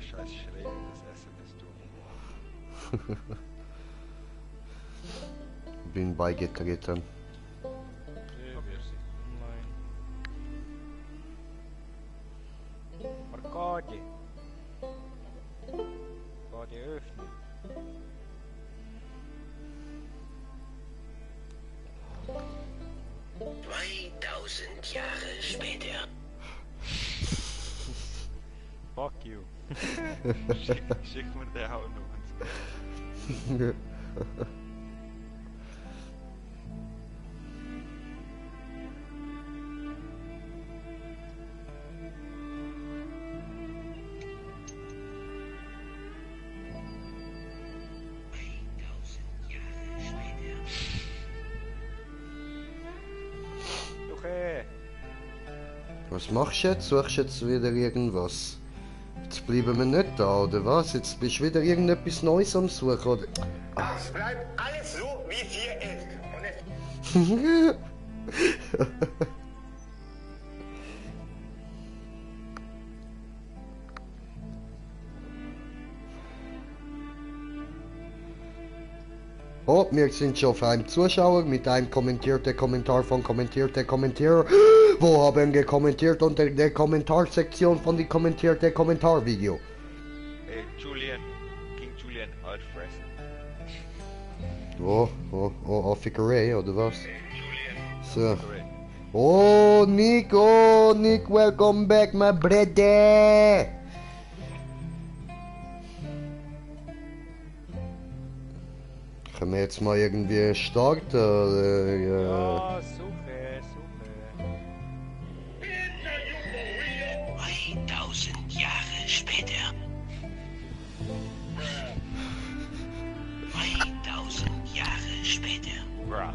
scheiß Schreie das SMS durch. Bin beigetreten. Wir sind online. Arkadie! Arkadie öffnen. Jahre später. Fuck you. Schick mir den auch noch. Okay. Was machst du jetzt? Suchst du jetzt wieder irgendwas? Jetzt bleiben wir nicht da, oder was? Jetzt bist du wieder irgendetwas Neues am Suchen, oder? Es bleibt alles so, wie es hier ist. Und es Oh, wir sind schon auf einem Zuschauer mit einem kommentierten Kommentar von kommentierter Kommentator. Wo haben wir kommentiert unter der Kommentarsektion von die kommentierte Kommentarvideo? Julian. King Julian Altfressen. Auf Fickerei, oder was? So. Sorry. Oh, Nick, welcome back, my brother! Können wir jetzt mal irgendwie starten? Oder, Ja, suche. 1000 Jahre später. 1000 Jahre später. Bra.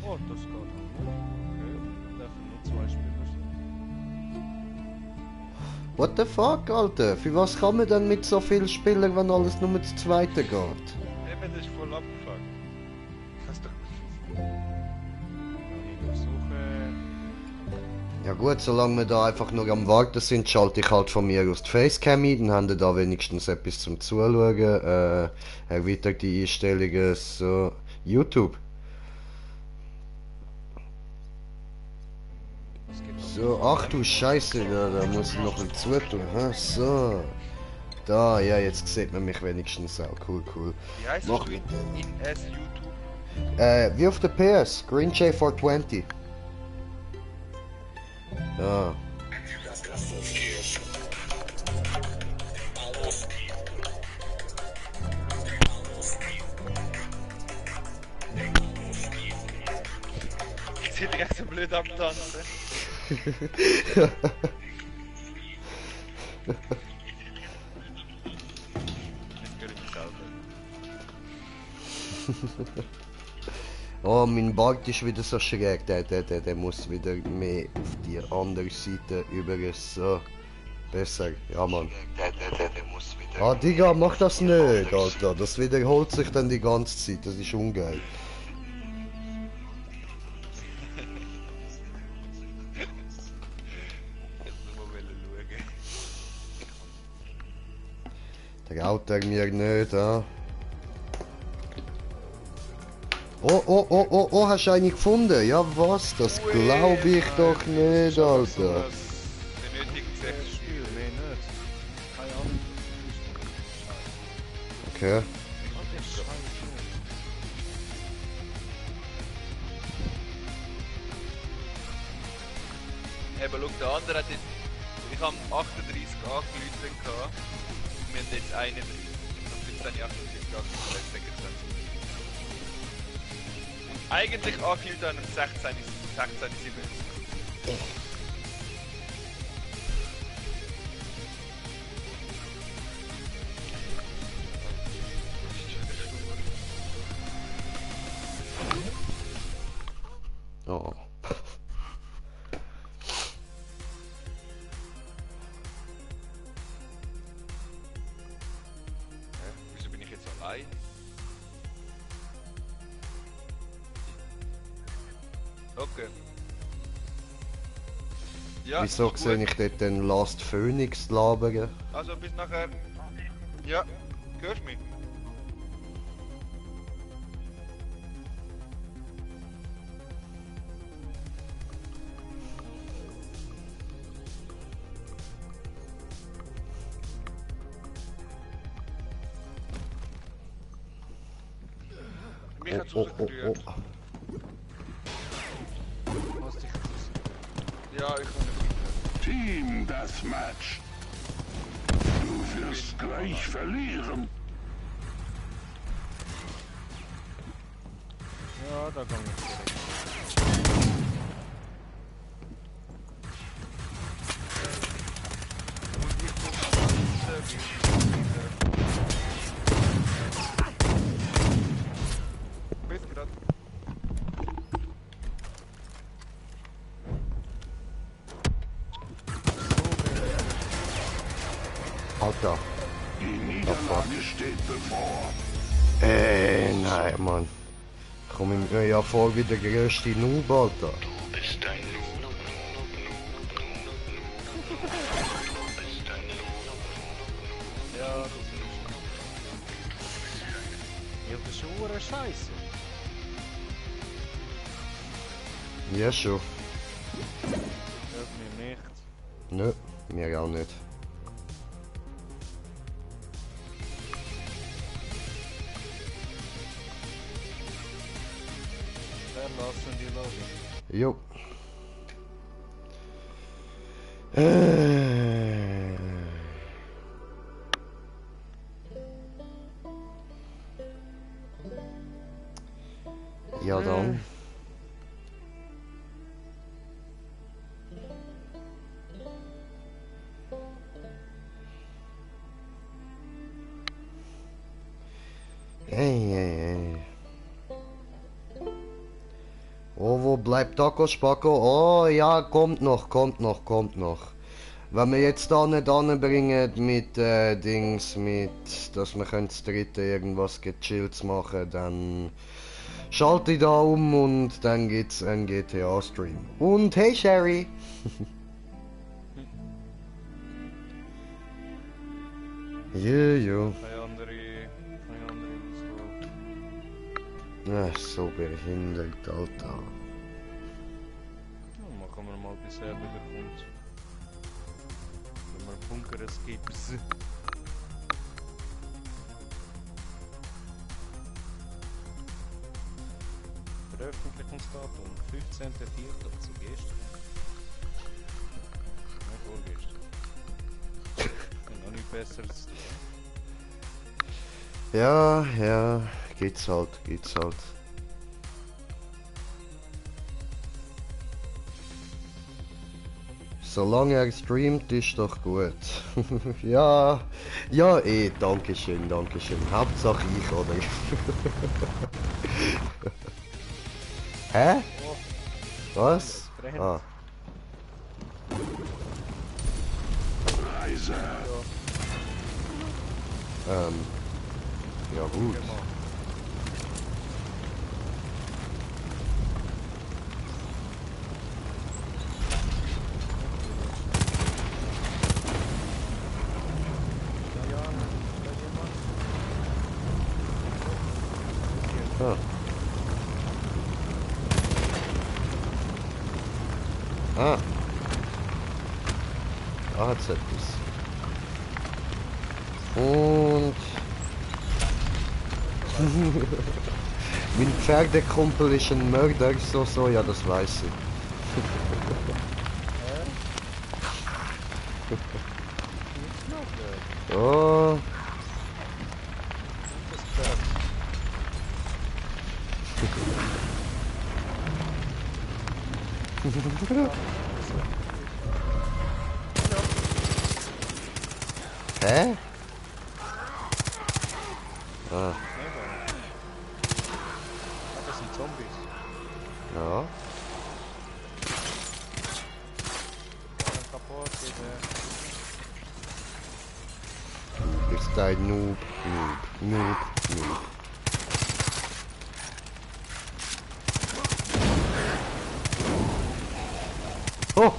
Oh, das geht auch. Okay, dafür nur 2 Spieler. What the fuck, Alter? Für was kann man denn mit so vielen Spielern, wenn alles nur zu zweiten geht? Eben, das ist voll abgefuckt. Kannst doch... Ich suche... Ja gut, solange wir da einfach nur am Warten sind, schalte ich halt von mir aus die Facecam ein, dann haben wir da wenigstens etwas zum Zuschauen. Erweitert die Einstellungen, so... YouTube. Was geht So, ach du Scheiße, da muss ich noch ein zutun, hä? So. Da, ja, jetzt sieht man mich wenigstens auch. Cool. Wie heißt Mach- du in as YouTube? Wie auf der PS, Green J420. Ja. Ich sehe dich echt so blöd am Tanzen. Jetzt gehört ich selber. Oh, mein Bart ist wieder so schräg, der muss wieder mehr auf die andere Seite über so. Besser, ja Mann. Ah, Digga, mach das nicht, Alter. Das wiederholt sich dann die ganze Zeit, das ist ungeil. Traut er mir nicht, ah. Oh, hast du eine gefunden? Ja, was? Das glaube ich doch nicht, Alter. Benötigt 6 Spiele, mehr nicht. Keine Ahnung. Okay. Eben, schau, der andere hat jetzt... Ich habe 38 angerufen gehabt. Und wir haben jetzt 31. Und 17, 38 angerufen. Und eigentlich angefühlt an 16, 17. Oh. Wieso bin ich jetzt allein? Okay. Ja, Wieso ist sehe gut. ich dort den Last Phoenix labern? Also bis nachher. Ja, hörst du mich? Mich hat's rausgerührt. Hast dich raus. Ja, ich kann nicht. Team Deathmatch. Du wirst gleich verlieren. Ja, da kann ich direkt. Und ich komme wieder. Bis grad. Alter. Die Niederlage steht bevor. Nein, Mann. Komm ich mir ja vor wie der größte Noob, Alter. Du bist ein Noob. Du bist ein Noob. Ja, das ist. Ja, das ist hure Scheiße. Ja, schon. Hört mir nicht. Nö, mir auch nicht. Verlassen die Lobby. Jo. Ja dann. Hey. Oh, wo bleibt Taco Spacco? Oh ja, kommt noch. Wenn wir jetzt da nicht anbringen mit Dings, dass wir können das dritte irgendwas gechilltes machen, dann schalte ich da um und dann gibt's einen GTA-Stream. Und hey Sherry! Jo. Keine andere Auswahl. So behindert, Alter. Ja, machen wir mal, bis er wieder kommt. Wenn wir bunkern skips. Veröffentlichungsdatum 15.04. zu gestern. Nein, vorgestern. Noch nicht besser als du. Ja, geht's halt. Solange er streamt, ist doch gut. ja, dankeschön. Hauptsache ich, oder? Hä? Was? Ah, Reise. ja gut. Ah. Da hat's etwas. Und... mein Pferdekumpel ist ein Mörder, so, ja, das weiß ich. Oh. Hä? Ah, Das sind Zombies. ja. Waren kaputt, bitte. Du bist ein Noob. Oh!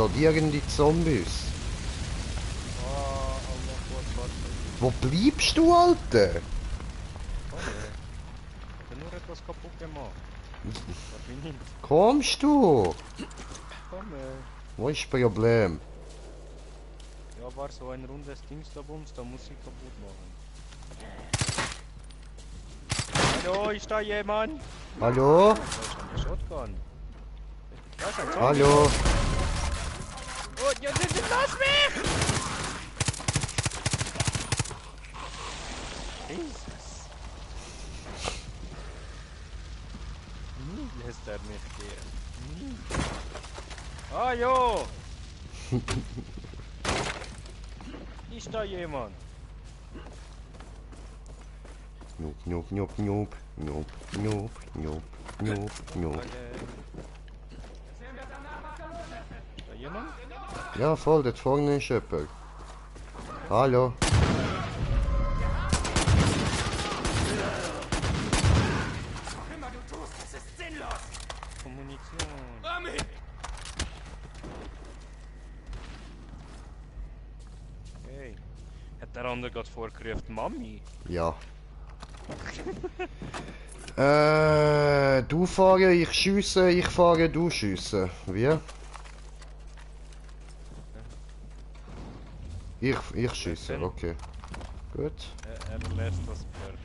explodieren die Zombies. Ah, Allah, warte. Wo bleibst du, Alter? Komm, ich hab nur etwas kaputt gemacht. Was bin ich? Kommst du? Komm, Wo ist das Problem? ja, war so ein rundes Dingsbums, da muss ich kaputt machen. Hallo, ist da jemand? Hallo? Da ist eine Shotgun. Da ist ein Zombie. Hallo? Oh, ja, lass mich! Jesus. Nie lässt er mich gehen. Nie. Ah, jo! Ist da jemand? Noob, noob, noob, noob, noob, noob, noob, noob, noob. Ist da jemand? Ja, voll, dort vorne ist jemand. Hallo? Munition. Hey, hat der andere gerade vorgerufen, Mami? Ja. Du fahren, ich schiesse, ich fahre, du schiessen. Wie? Ich schiesse, okay. Gut. Er lässt das Perk.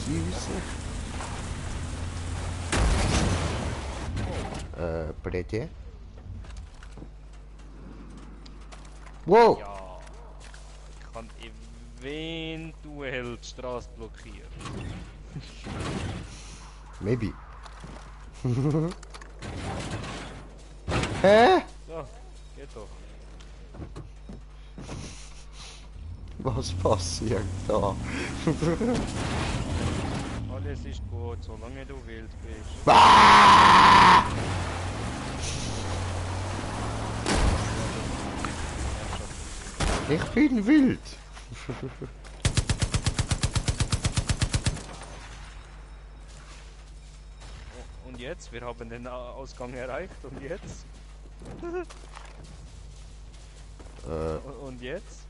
Süße. Bitte? Wow! Ja, ich kann eventuell die Straße blockieren. Maybe. Hä? So, geht doch. Was passiert da? Alles ist gut, solange du wild bist. Ah! Ich bin wild. Und jetzt? Wir haben den Ausgang erreicht. Und jetzt? Und jetzt?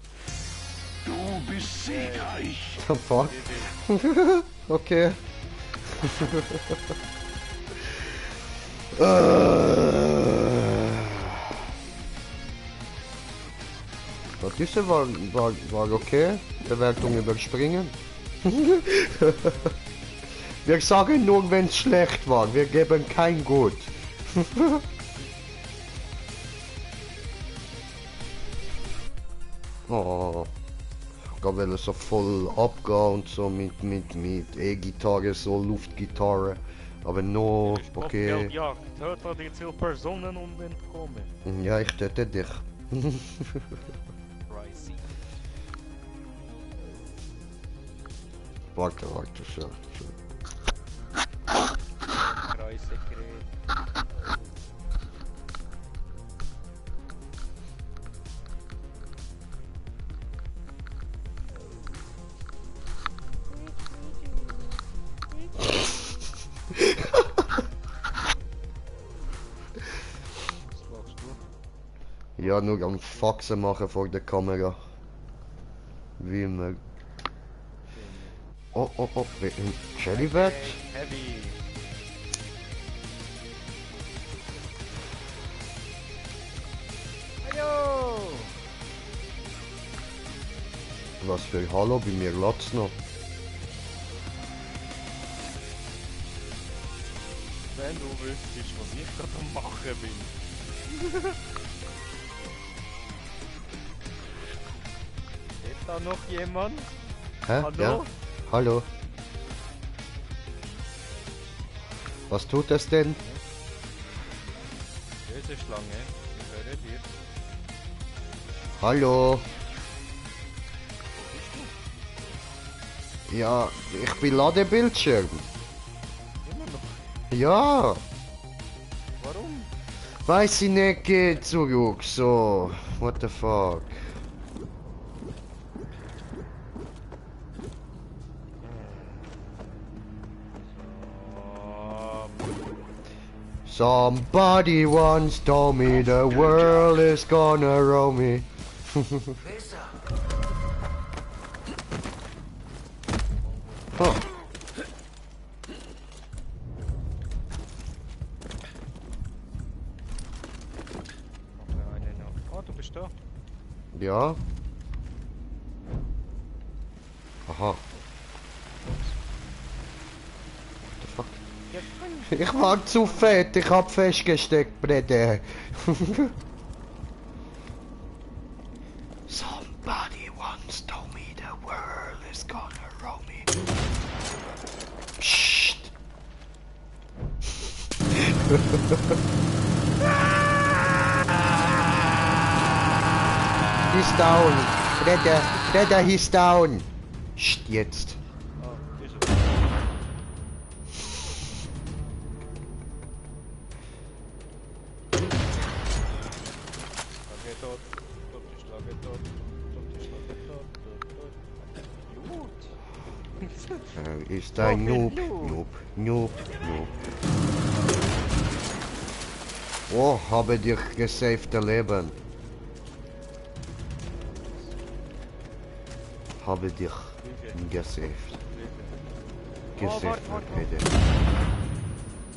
Du bist siegreich. The fuck? Okay. Das diese war okay. Bewertung überspringen. Wir sagen nur, wenn es schlecht war. Wir geben kein Gut. Oh. Ich will so voll abgehen und so mit E-Gitarre, so Luftgitarre. Aber no, okay. Ja, töte die Zielpersonen und entkommen. Ja, ich töte dich. Pricey. Warte, so. Kreissekret. Was machst du? Ja, nur am Faxen machen vor der Kamera. Wie immer. Oh, Jellybet? Heavy. Hallo! Was für Hallo, bei mir lat's noch. Wenn du wüsstest, was ich gerade am machen bin. Ist da noch jemand? Hä? Hallo? Ja? Hallo? Was tut es denn? Böse Schlange, ich höre dir. Hallo? Ja, ich bin Ladebildschirm. Immer noch. Ja, Warum? Weiß ich nicht, geht zurück, so. What the fuck? Somebody once told me the world is gonna roll me. Oh. Oh, du bist da. Ja. Aha. What the fuck? Ich war zu fett, ich hab festgesteckt, Brede. Somebody once told me the world is gonna roll me. Psst. He's down. Brede, he's down. Psst, jetzt. Oh, ist er. Lage tot. Tot ist Lage tot. Tot ist Lage tot. Tot. Gut. Ist ein Noob. Noob. Oh, habe dich gesaved Leben. Habe dich gesaved. Gesaved, bitte.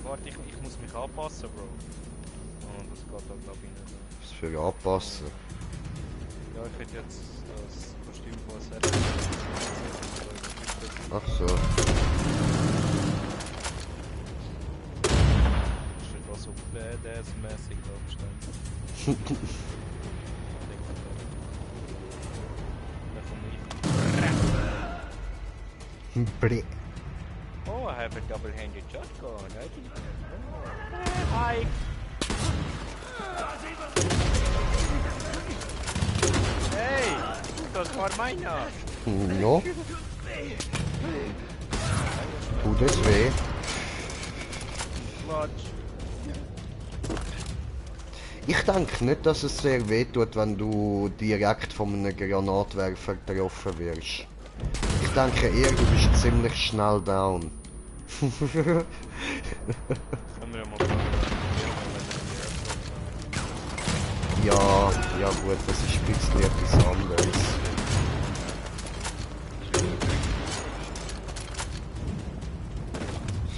Warte, ich muss mich anpassen, Bro. Oh, das geht da glaube ich nicht. Was für anpassen? Ja, ich hätte jetzt das Kostüm von Set. Ach so. Steht was so badass-mäßig da gestanden. Bre. Oh, I have a double-handed shotgun. I didn't know. Hi. Hey, das war meiner. No. Tut es weh? Quatsch. Ich denke nicht, dass es sehr weh tut, wenn du direkt von einem Granatwerfer getroffen wirst. Ich denke eher, du bist ziemlich schnell down. Können wir ja mal probieren. Ja gut, das ist ein bisschen etwas anderes.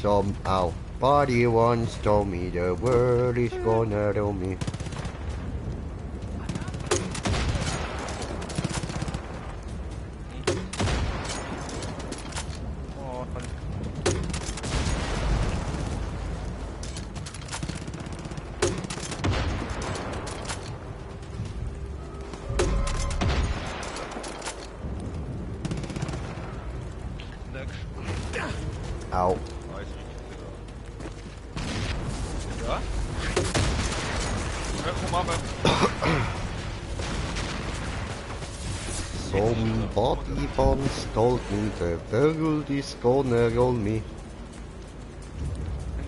Somebody once told me the world is gonna roll me. Oh, Au. Ja? Ja, komm aber. Somebody once told me the world is gonna roll me.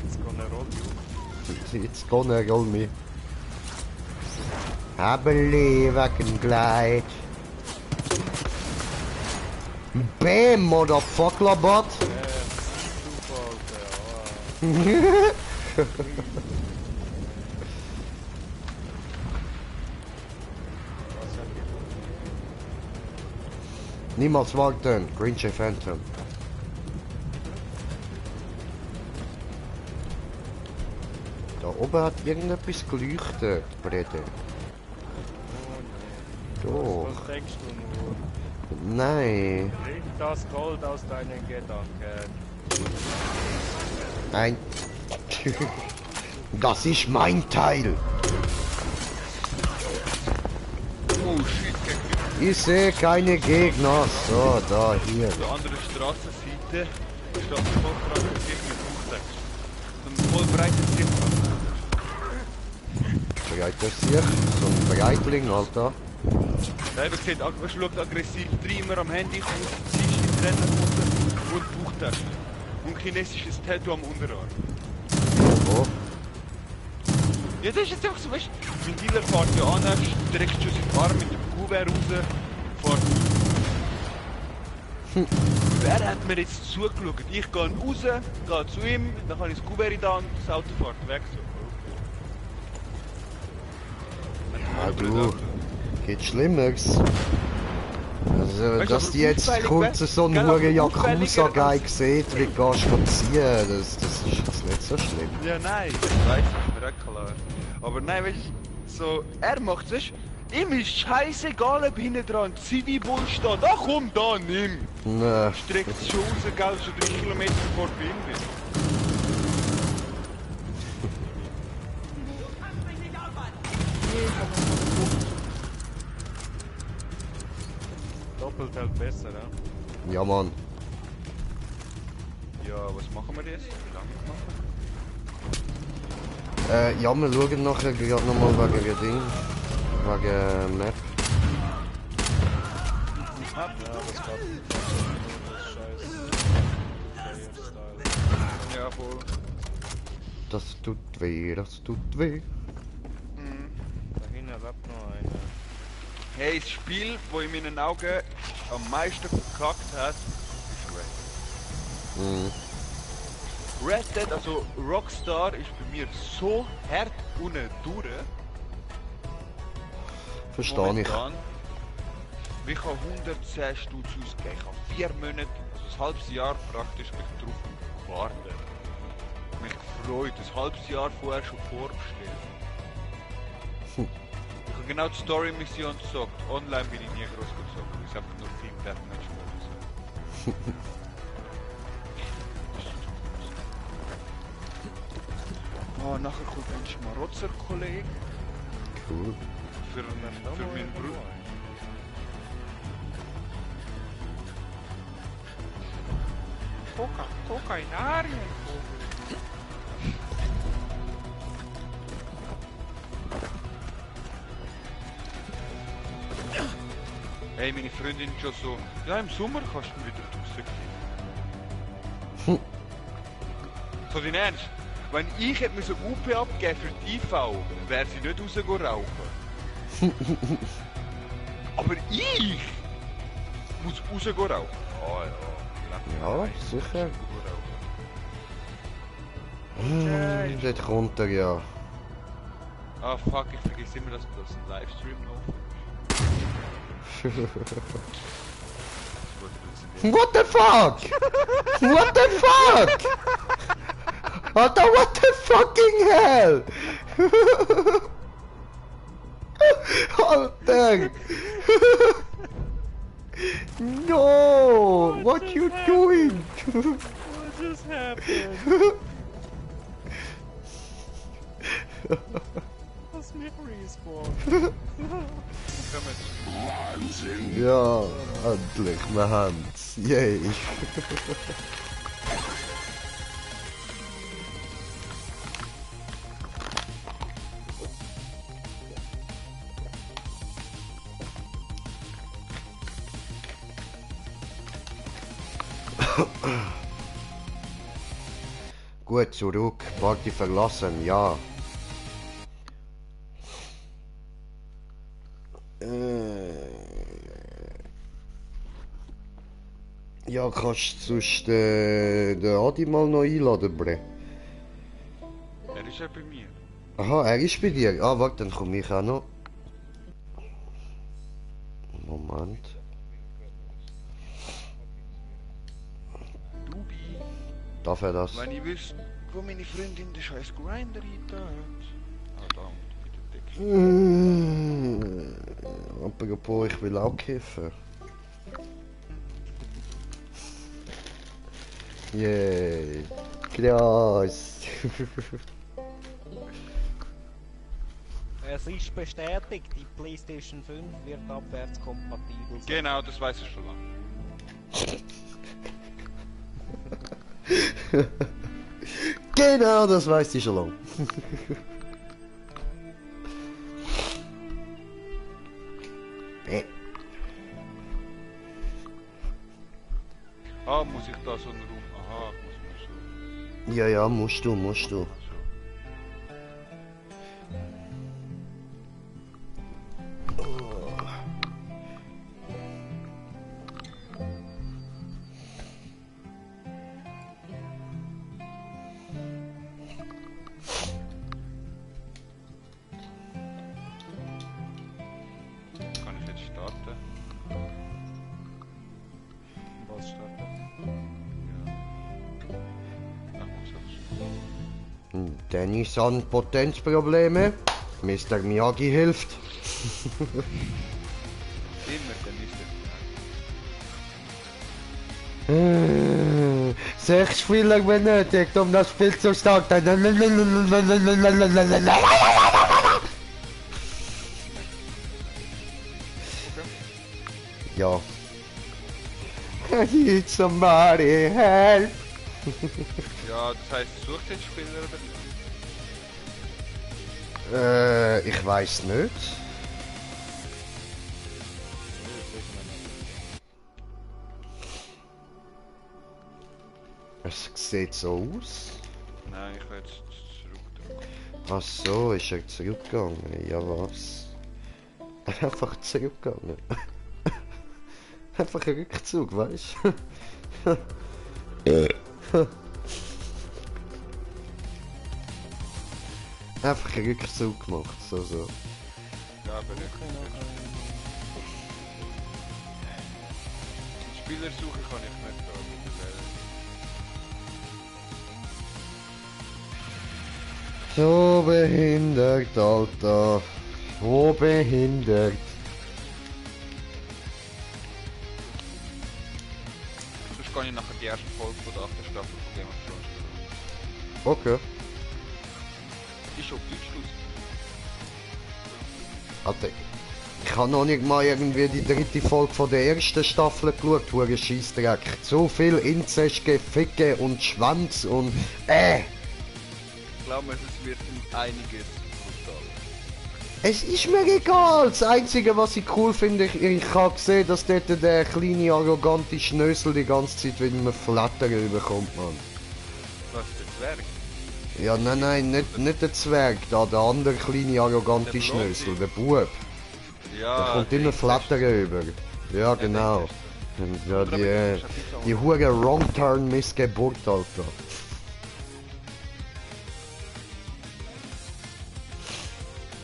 it's gonna roll you. It's gonna roll me. I believe I can glide. Bam, motherfucker, bot. Niemals warten, Green Phantom. Da oben hat irgendetwas geleuchtet, Brede. Doch. Was denkst du nur? Nein. Bring das Gold aus deinen Gedanken. Nein. Das ist mein Teil. Oh shit, gegenüber Ich sehe keine Gegner. So, da, hier. der anderen Straßenseite steht ein voll aggressiv mit Buchtext. So ein voll breites Sicht. Breiter sich. So ein Breitling, Alter. Da habe ich gesehen, er schaut aggressiv rein, immer am Handy, ziehst ins Rennen runter und Buchtext. Und chinesisches Tattoo am Unterarm. Wo? Ja, das ist jetzt einfach so, weißt du, mein Dealer fährt ja an, direkt schon seinen Arm mit dem Kuvert raus, fährt. Wer hat mir jetzt zugeschaut? Ich gehe raus, gehe zu ihm, dann habe ich das Kuvert in der Hand, das Auto fährt weg. So. Ja, du. Geht Schlimmeres. Also, Weißt du, dass aber die jetzt auffällig kurz wär- so einen gell, aber hohen auffälliger Yakuza-Guy als- sieht, wie gehst du ziehen, das ist jetzt nicht so schlimm. Ja, nein, das weiß ich, mir auch klar. Aber nein, weißt du, so, er macht es, ihm ist scheißegal, ob hinten dran ein Zivi-Bull steht. Ach komm, da, nimm! Nee. Streckt es schon raus, gell, schon 3 Kilometer bevor du bei ihm bist. Doppelt hält besser, ja? Ja, Mann. Ja, was machen wir jetzt? Wie lange machen Ja, wir schauen nachher gerade nochmal wegen dem Ding. Wegen Map. Ja, das geht. Das ist scheiße. Player-Style. wir? Ja, voll. Das tut weh, das tut weh. Da hinten lebt noch einer. Hey, das Spiel, das in meinen Augen am meisten verkackt hat, ist Red. Mhm. Red Dead, also Rockstar, ist bei mir so hart unten durch. Verstehe ich. Momentan. Ich habe 110 Stutz ausgegeben. Ich habe 4 Monate, also ein halbes Jahr praktisch mich drauf gewartet. Mich gefreut, ein halbes Jahr vorher schon vorbestellt. Ich habe genau die Story-Mission gesagt. Online bin ich nie groß gezockt. Ich habe nur viel Deathmatch-Modus. Oh, nachher kommt ein Schmarotzer-Kollege Cool. für meinen Bruder. Coca in Arien. Hey, meine Freundin schon so, ja im Sommer kannst du wieder rausgehen. So dein Ernst? Wenn ich hätte müssen UP abgeben für die IV, wäre sie nicht rausgehen rauchen. Aber ich muss rausgehen rauchen. Oh ja, Ja, sicher. Dort kommt er ja. Ah fuck, ich vergesse immer, dass das ein Livestream noch What the fuck? What the fuck? Alter, what the fucking hell? Alter! No! What you doing? What just happened? Lass mich respawnen. Wahnsinn. Ja, endlich, wir haben's. Yay! Gut, zurück. Party verlassen, ja. Ja, kannst du sonst den Adi mal noch einladen, Bre? Er ist ja bei mir. Aha, er ist bei dir. Ah, warte, dann komme ich auch noch. Moment. Dubi, Darf er das? wenn ich wüsste, wo meine Freundin den scheiß Grinder eintat. Ah, da, bitte dick. Apropos, ich will auch kiffen. Yay. Krass. Es ist bestätigt, die PlayStation 5 wird abwärtskompatibel sein. Genau, das weiß ich schon lange. Genau, das weiß ich schon lange. Ah, muss ich da so einen Raum? Aha, ich muss mir so. Ja, ja, musst du. so. Tennis-San Potenzprobleme. Mr. Miyagi hilft. Immer der Mr. 6 Spieler benötigt, um das Spiel zu starten. Ja. I need somebody help. Ja, das heißt, sucht den Spieler oder nicht? Ich weiß nicht. Es sieht so aus. Nein, ich will jetzt zurückdrücken. Ach so, ist er zurückgegangen? Ja was? Einfach zurückgegangen. Einfach ein Rückzug, weißt du? Einfach einen Rückzug gemacht, so. Ja, aber nicht. Die Spielersuche kann ich nicht da mittlerweile. So behindert, Alter. So behindert. Sonst kann ich nachher die erste Folge von der 8. Staffel von Game of Thrones schauen. Okay. Ist auf Deutsch los. Alter, ich habe noch nicht mal irgendwie die 3. Folge von der ersten Staffel geschaut, wo ein Scheissdreck. So viel Inzest, Geficke und Schwanz und Glaub mir, es wird um einiges brutal. Es ist mir egal. Das Einzige, was ich cool finde, ich habe gesehen, dass dort der kleine arrogante Schnösel die ganze Zeit wieder einen Flatter überkommt, man. Was, der Zwerg? Ja, nein, nicht der Zwerg, da der andere kleine arrogante Der Schnösel, Blondie. der Bub. Ja, Der kommt immer Flatter über. Ja, genau. Ja, die hure Wrong-Turn-Missgeburt, Alter.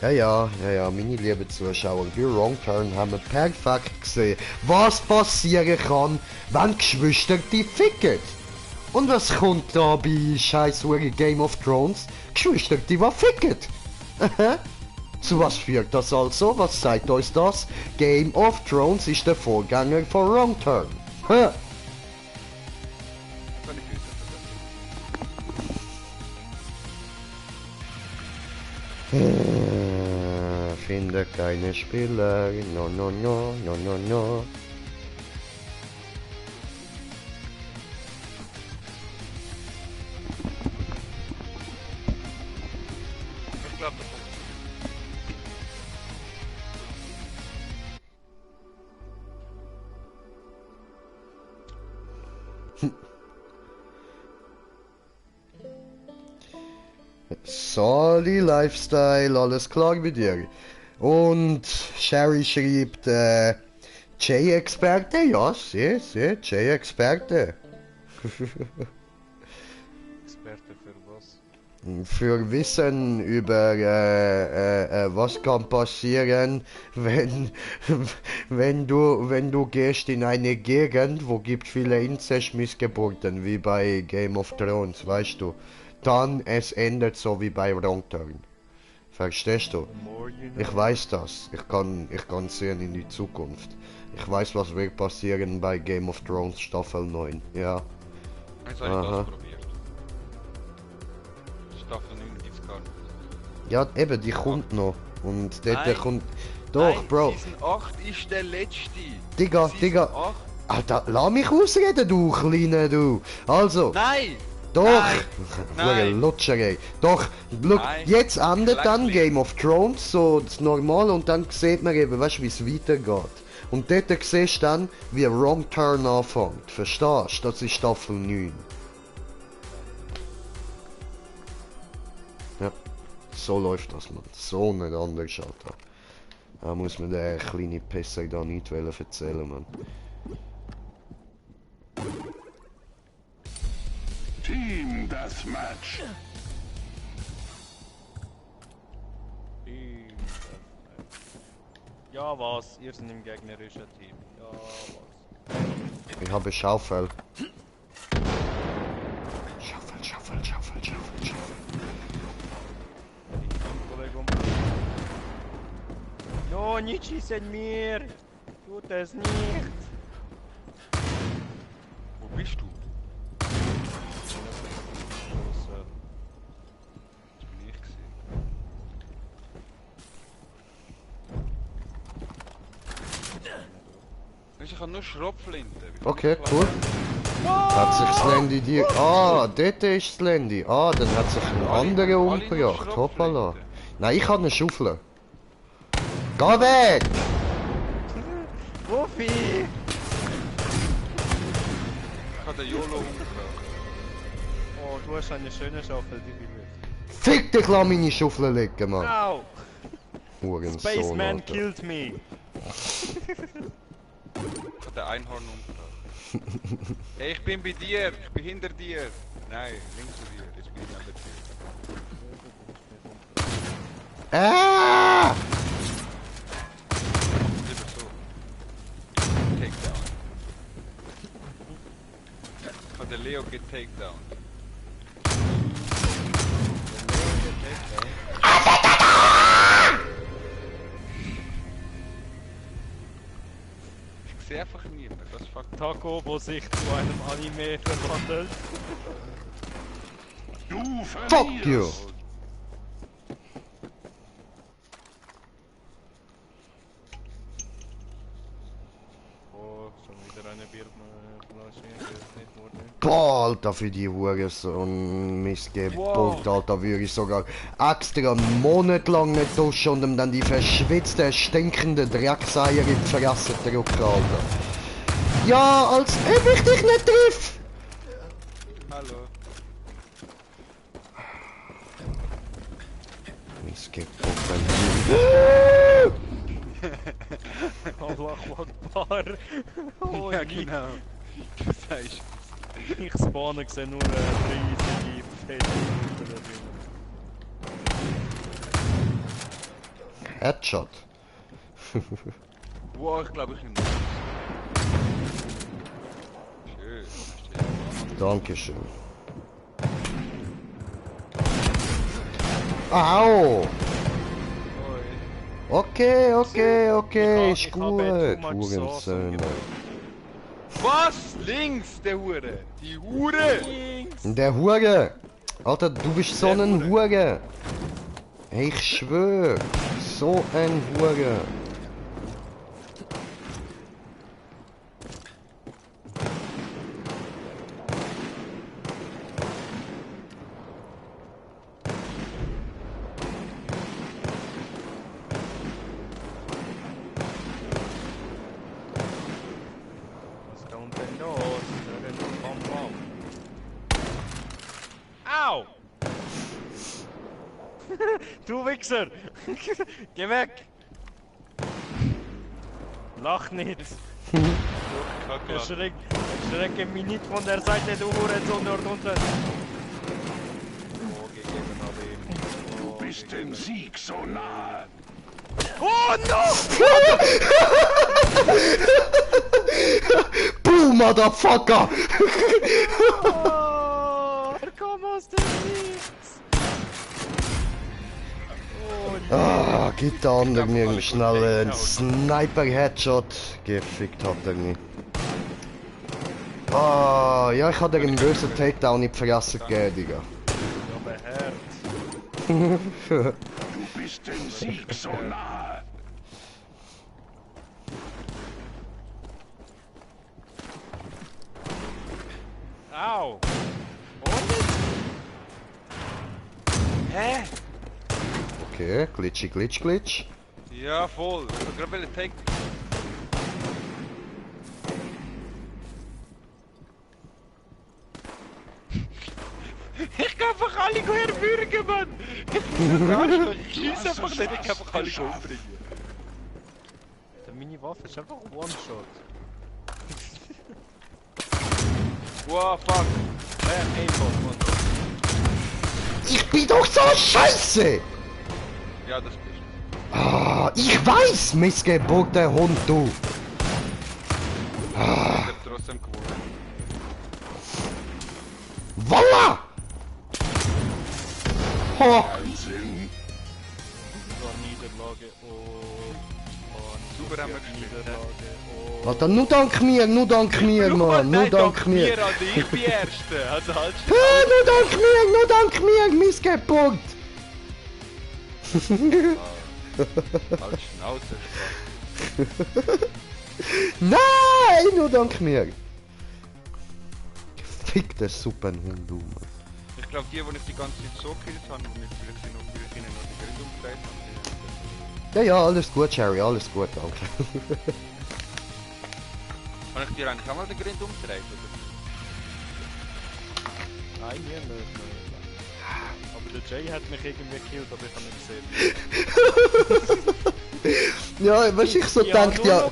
Ja, meine lieben Zuschauer, bei Wrong Turn haben wir perfekt gesehen, was passieren kann, wenn Geschwister die ficken. Und was kommt da bei scheiß Game of Thrones? Geschwister die was ficken. Zu was führt das also? Was sagt uns das? Game of Thrones ist der Vorgänger von Wrong Turn. Kann ich wissen. Finde keine Spieler, no. Ich glaube, das kommt. Sali Lifestyle, alles klar mit dir? Und Sherry schreibt, J-Experte, ja, sehr, J-Experte. Experte für was? Für Wissen über, was kann passieren, wenn du gehst in eine Gegend, wo gibt viele Inzestmissgeburten, wie bei Game of Thrones, weißt du? Dann es endet so wie bei Wrong Turn. Verstehst du? Ich weiß das. Ich kann sehen in die Zukunft. Ich weiß, was wird passieren bei Game of Thrones Staffel 9. Ja. Jetzt habe ich das probiert. Staffel 9 gibt's gar nicht. Ja, eben, die kommt noch. Und dort Nein. kommt... Doch, Nein, Bro. Season 8 ist der letzte. Digga. Season 8? Alter, lass mich ausreden, du Kleiner, du. Also... Nein! Doch! Nein. Lutscher, ey. Doch, look, Nein. jetzt endet dann Vielleicht. Game of Thrones, so das Normale, und dann sieht man eben, weißt du, wie es weitergeht. Und dort siehst du dann, wie Wrong Turn anfängt. Verstehst du? Das ist Staffel 9. Ja, so läuft das, man. So nicht anders, Alter. Da muss man der kleine Pisser da nicht erzählen, man. Team Deathmatch. Ja was, ihr seid im gegnerischen Team. Ja was. Ich habe Schaufel. Schaufel. Oh, nicht schießen mir! Tut es nicht! Wo bist du? Das bin ich gewesen. Weißt du, ich habe nur Schrotflinte. Wie Okay, kann ich cool. klappen? Hat sich das Landy dir... Ah, dort ist das Landy. Ah, dann hat sich ein anderer Alle umgebracht. noch Hoppala. Schrotflinte. Nein, ich habe eine Schaufel. Geh weg! Wuffi! Ich habe den YOLO umgebracht. Oh, du hast eine schöne Schaufel, die will ich. Fick dich, lass meine Schaufel liegen, Mann. Au! Hurensohn, Spaceman Alter. killed me! Ich habe den Einhorn umgebracht. Hey, ich bin bei dir. Ich bin hinter dir. Nein, links von dir. Jetzt bin ich neben dir. Ah! Lieber so. Takedown. Ich habe den Leo getakedown. Ich sehe einfach niemand. Das fuckt. Taco, wo sich zu einem Anime verwandelt. Du Fuck you! verlierst. Oh, schon wieder eine Bierflasche, nicht wurde. Boah, Alter, für die Hurensohn Missgeburt, Alter, würde ich sogar extra einen Monat lang nicht duschen und ihm dann die verschwitzten, stinkenden Dreckseier in die Fresse drücken, Alter. Ja, als ob ich dich nicht triff! Hallo. Missgeburt, Allah Akbar! Oh, Ja, genau. Du sagst. ich spawne gesehen nur eine riesige Fette. Headshot. Wow, ich glaube, ich nehme das. Schön. Dankeschön. Au! Oi. Okay, okay, okay, ist Ich gut. habe too much sauce Hurensöhne. Was? Links, der Hure! Die Hure! Der Hure! Alter, du bist so ein Hure! Ich schwör! So ein Hure! Was kommt denn los? Bam, bam. Au! Du Wichser! Geh weg! Lach nicht! Erschrecke mich nicht von der Seite, du Hurensohn dort unten! Oh, gegeben habe ich. Du bist dem Sieg so nahe. Oh no! Boom, Motherfucker! Oh, er kommt aus dem Nichts! Oh, Ah, gib der andere mir schnell einen Sniper-Headshot. Gefickt hat er nicht. Ah, ja, ich hatte einen bösen Takedown in die Fresse gegeben, Digga. aber Herz! Du bist dem Sieg so nahe. Au! Hä? Okay, glitchy, glitch, glitch. Ja, voll. Ich hab gerade Take. Ich kann einfach alle herbürgen, Mann! Ich schieße einfach nicht, ich kann einfach alle umbringen. Meine Waffe ist einfach One-Shot. Wow, fuck! Aimbot, Mann. Ich bin doch so scheiße! Ja, das bist du. Ah, ich weiß, Missgeburt, der Hund, du! Ich hab trotzdem gewonnen. Voila! Ho! Wahnsinn. War Niederlage. Oh. Super haben wir gespielt. Niederlage. Oh. Alter, nur dank mir, Mann, nur dank mir. Mir, Alter, ich bin Erster. Also halt Nur dank mir, Missgeburt. Halt Schnauze, Spaß. Nein, nur dank mir. Fick der Suppenhund, du, Mann. Ich glaube, die ich die ganze Zeit so gekillt habe, mit vielleicht ihnen noch die Gründe umgedreht haben. Ja, alles gut, Jerry, alles gut, danke. Habe ich dir eigentlich auch mal den Grund umgedreht, oder? Nein, mir nicht. Aber der Jay hat mich irgendwie gekillt, aber ich habe nicht gesehen. Ja, was ich so denke, ja.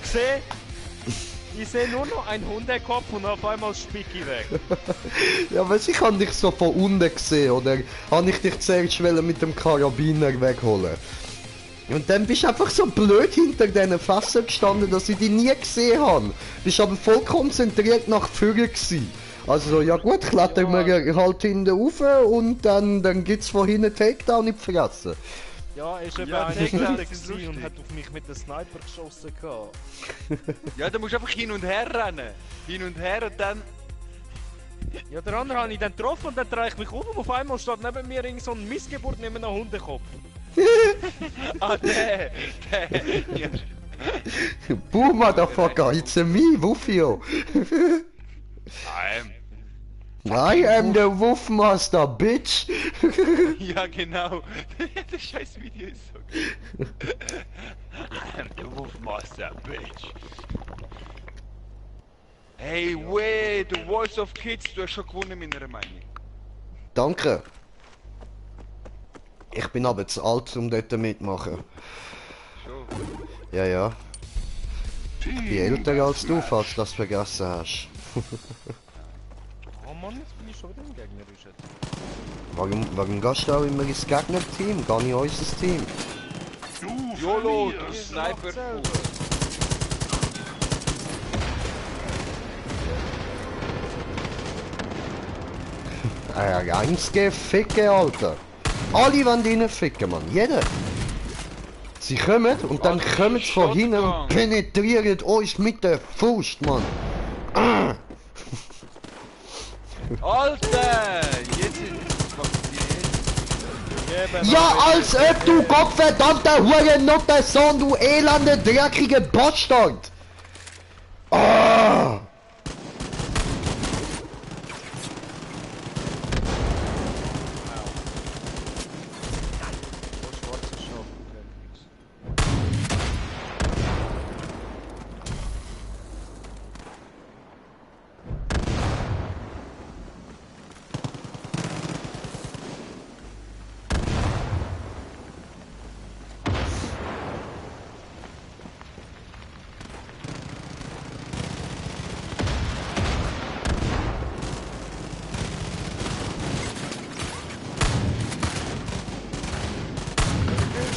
Ich sehe nur noch einen Hundekopf und auf einmal Spicki weg. Ja, was ich habe dich so von unten gesehen, oder habe ich dich zuerst mit dem Karabiner wegholen. Und dann bist du einfach so blöd hinter diesen Fässern gestanden, dass ich dich nie gesehen habe. Bist aber voll konzentriert nach vorne gewesen. Also ja gut, klettern wir halt hinten rauf und dann gibt's von hinten Takedown in die Fresse. Ja, er ist eben Ja, einer Takedown Seite ist gewesen und lustig. hat auf mich mit dem Sniper geschossen gehabt. Ja, da musst du einfach hin und her rennen. Hin und her und dann... Ja, der andere habe ich dann getroffen und dann drehe ich mich um und auf einmal steht neben mir irgend so ein Missgeburt mit einem Hundekopf. Ah, der! Ja. Boom, motherfucker, it's a me, Wuffio. I am the Wolfmaster, bitch. Ja, genau. Das scheiß Video ist so gut. I am the Wolfmaster, bitch. Hey, wait, the Voice of Kids, du hast schon gewonnen, meiner Meinung. Danke. Ich bin aber zu alt, um dort mitmachen. Schon. Ja. Ich bin älter als du, falls du das vergessen hast. Oh Mann, jetzt bin ich schon wieder im Gegnerischen. Warum gehst du auch immer ins Gegner-Team? Gar nicht unser Team. Du YOLO, du verlierst. Sniper. Reingeficke, Alter. Alle wollen rein ficken, Mann. Jeder. Sie kommen und dann Alter, kommen sie von hinten und Shotgun. penetrieren uns mit der Faust, Mann. Alter! Jetzt ist es Ja, als ob du gottverdammter Hurennotter-Sohn, du elende, dreckige Bastard! Ah! Schwarzer Schaf, okay, nix.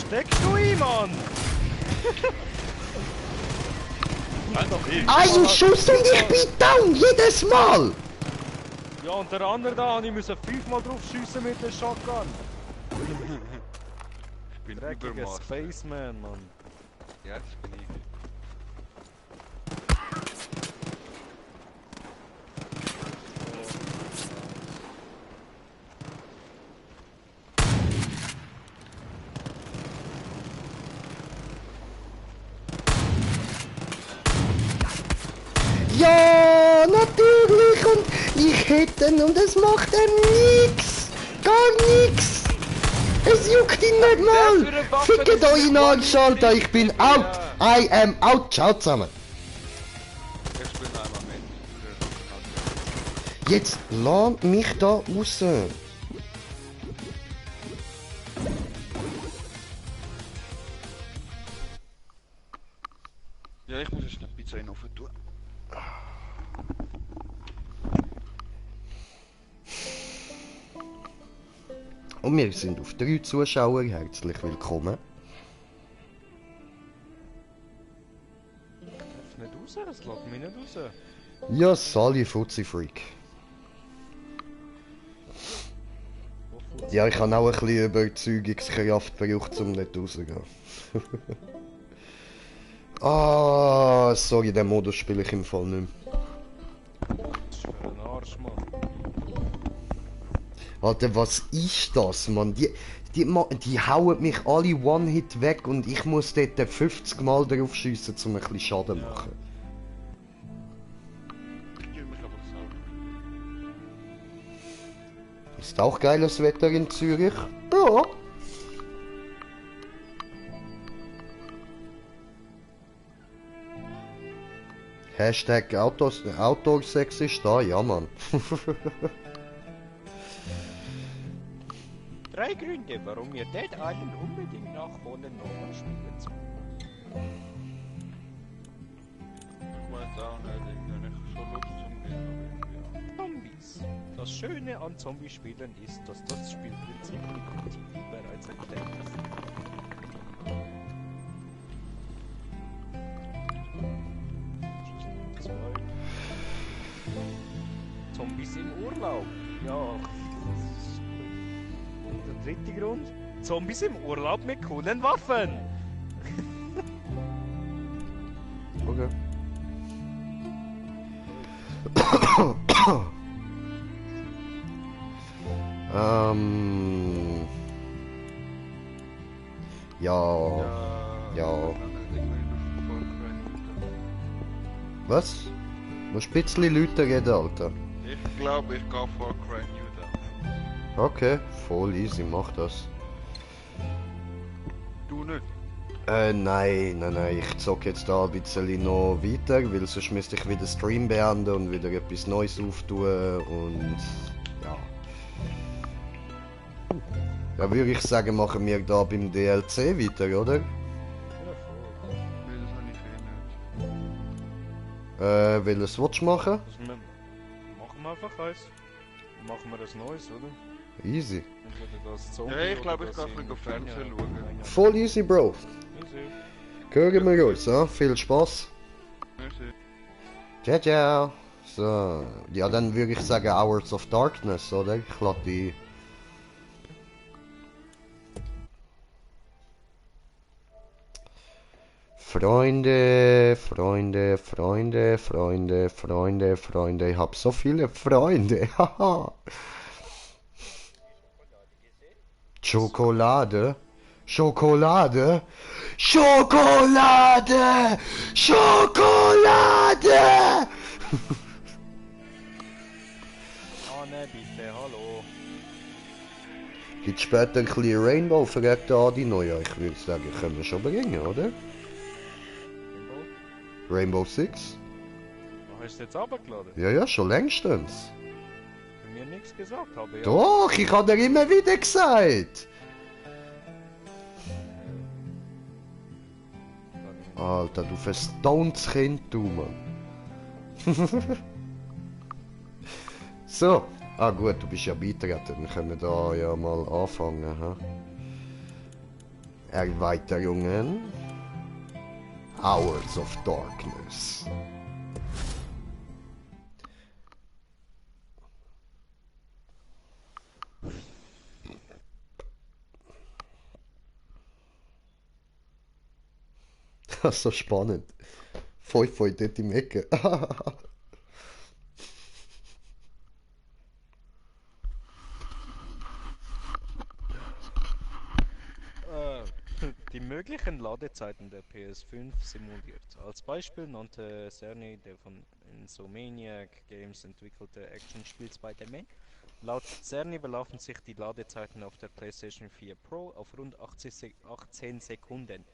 Steckst du ihn, Mann? Ein Schuss und ich bin down, jedes Mal! Ja, und der andere da, ich musste 5-mal drauf schiessen mit der Shotgun. Ich bin Dreckiger Übermaster. Spaceman, Mann. Ja, das bin ich. Ja, natürlich! Und ich hätte ihn und es macht ihm nix! Gar nix! Es juckt ihn nicht mal! Fickt euch in Anschalter, ich bin out! I am out! Ciao zusammen! Ich spiele noch einmal mit. Jetzt lass mich da raus! Ja, ich muss jetzt eine Pizza in den Ofen tun. Und wir sind auf 3 Zuschauer, herzlich willkommen. Darf nicht raus, es lässt mich nicht raus. Ja, Sally Fuzzi-Freak. Ja, ich habe auch ein bisschen Überzeugungskraft gebraucht, um nicht rauszugehen. Ah, sorry, den Modus spiele ich im Fall nicht mehr. Das ist für ein Arsch, Mann. Alter, was ist das, Mann? Die hauen mich alle One-Hit weg und ich muss dort 50 Mal drauf schiessen, um ein bisschen Schaden zu machen. Ich tue mich einfach selber. Ist auch geiles Wetter in Zürich? Ja. Hashtag Outdoor-Sex ist da, ja Mann. 3 Gründe, warum ihr Dead Island unbedingt nach Fallen nochmal spielen sollt. Ich weiß auch nicht, irgendwie nicht so Lust zum Gehen, aber irgendwie Zombies. Das Schöne an Zombie-Spielen ist, dass das Spielprinzip mit dem Titel bereits erklärt ist. Zombies im Urlaub. Ja. Und der dritte Grund? Zombies im Urlaub mit coolen Waffen. Okay. Ja. Ja. Was? Musst ein bisschen Leute reden, Alter. Ich glaube, ich gehe Far Cry New Dawn. Okay, voll easy, mach das. Du nicht? Nein, ich zocke jetzt da ein bisschen noch weiter, weil sonst müsste ich wieder Stream beenden und wieder etwas Neues auftun und ja. Ja, würde ich sagen, machen wir da beim DLC weiter, oder? Nein, das habe ich eh nicht. Welches willst du machen? Machen wir einfach eins. Machen wir das Neues, oder? Easy. Entweder das Zombie Ja, ich oder glaube, ich das gehe ein bisschen in- Fernsehen schauen. Voll easy, Bro. Easy. Hören wir uns, ja? Viel Spaß. Merci. Ciao, ciao. So, ja, dann würde ich sagen Hours of Darkness, oder? Ich lade die. Freunde, ich hab so viele Freunde, haha. Schokolade, Schokolade, Schokolade, Schokolade! Anne, bitte, hallo. Gibt später ein bisschen Rainbow, fragt der Adi noch. Ja, ich würde sagen, können wir schon bringen, oder? Rainbow Six? Hast du jetzt runtergeladen? Ja, schon längstens. Bei mir nichts gesagt habe, ja. Doch, ich habe dir immer wieder gesagt. Alter, du verstauntes Kind, du, Mann. So. Ah gut, du bist ja beitreten. Dann können wir da ja mal anfangen. Ha? Erweiterungen. Hours of Darkness. Das ist so spannend. Voll dort im Ecke. Die möglichen Ladezeiten der PS5 simuliert. Als Beispiel nannte Cerny, der von Insomniac Games entwickelte Actionspiel Spider-Man. Laut Cerny belaufen sich die Ladezeiten auf der PlayStation 4 Pro auf rund 18 Sekunden.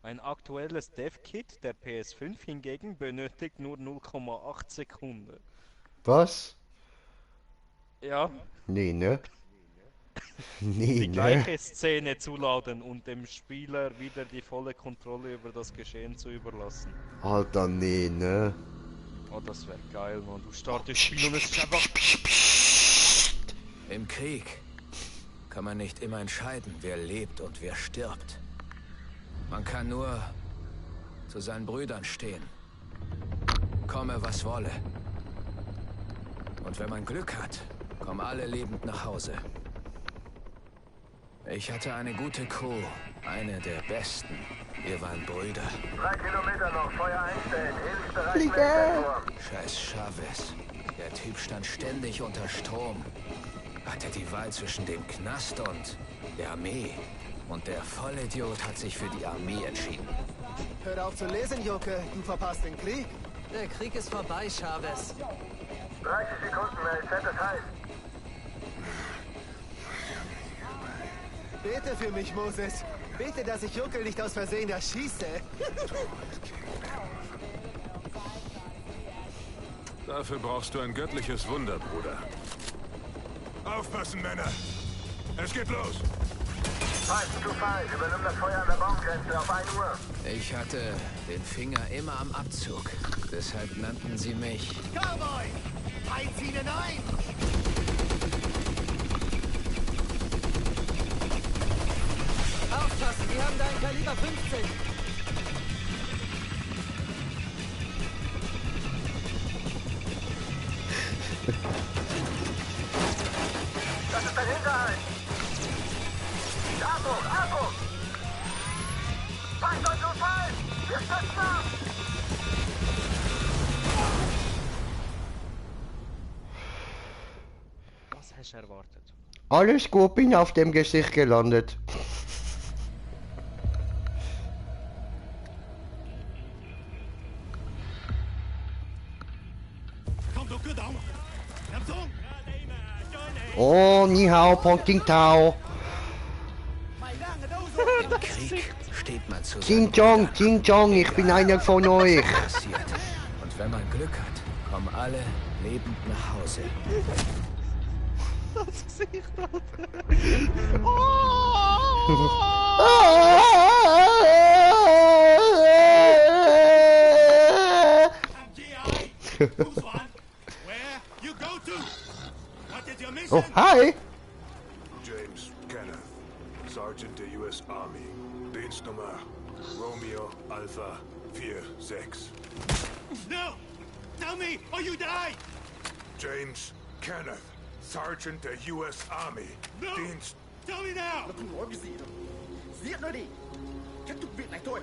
Ein aktuelles Dev-Kit der PS5 hingegen benötigt nur 0,8 Sekunden. Was? Ja, Nee, ne? Nee, die ne? gleiche Szene zu laden und dem Spieler wieder die volle Kontrolle über das Geschehen zu überlassen. Alter, nee, ne? Oh, das wäre geil, Mann. Du startest das Spiel und es ist einfach... Im Krieg kann man nicht immer entscheiden, wer lebt und wer stirbt. Man kann nur zu seinen Brüdern stehen. Komme, was wolle. Und wenn man Glück hat, kommen alle lebend nach Hause. Ich hatte eine gute Crew. Eine der besten. Wir waren Brüder. 3 Kilometer noch, Feuer einstellen. Hilfsbereit. Scheiß Chavez. Der Typ stand ständig unter Strom. Hatte die Wahl zwischen dem Knast und der Armee. Und der Vollidiot hat sich für die Armee entschieden. Hör auf zu lesen, Joke. Du verpasst den Krieg. Der Krieg ist vorbei, Chavez. 30 Sekunden, Mel. Set es heiß. Bete für mich, Moses. Bete, dass ich Jokel nicht aus Versehen erschieße. Dafür brauchst du ein göttliches Wunder, Bruder. Aufpassen, Männer! Es geht los! 5 to 5. Übernimm das Feuer an der Baumgrenze auf 1 Uhr. Ich hatte den Finger immer am Abzug. Deshalb nannten sie mich. Cowboy! Eins ihnen ein! Aufpassen, wir haben da ein Kaliber 15. Das ist dein Hinterhalt. Achtung, Achtung! Feind uns und Feind! Wir stützen ab! Was hast du erwartet? Alles gut, bin auf dem Gesicht gelandet. Oh, ni hao, Ponting Tao. Im Krieg steht man zusammen. Ching Chong, Ching Chong, ich bin einer von euch. Passiert. Und wenn man Glück hat, kommen alle lebend nach Hause. Das Gesicht, Alter. Oh, hi. James Kenneth, Sergeant der US Army. Dienstnummer Romeo Alpha 46. No! Tell me or you die! James Kenneth, Sergeant der US Army. No! Dienst... Tell me now! Không nói cái gì đâu. Giết nó đi. Kết thúc việc này thôi.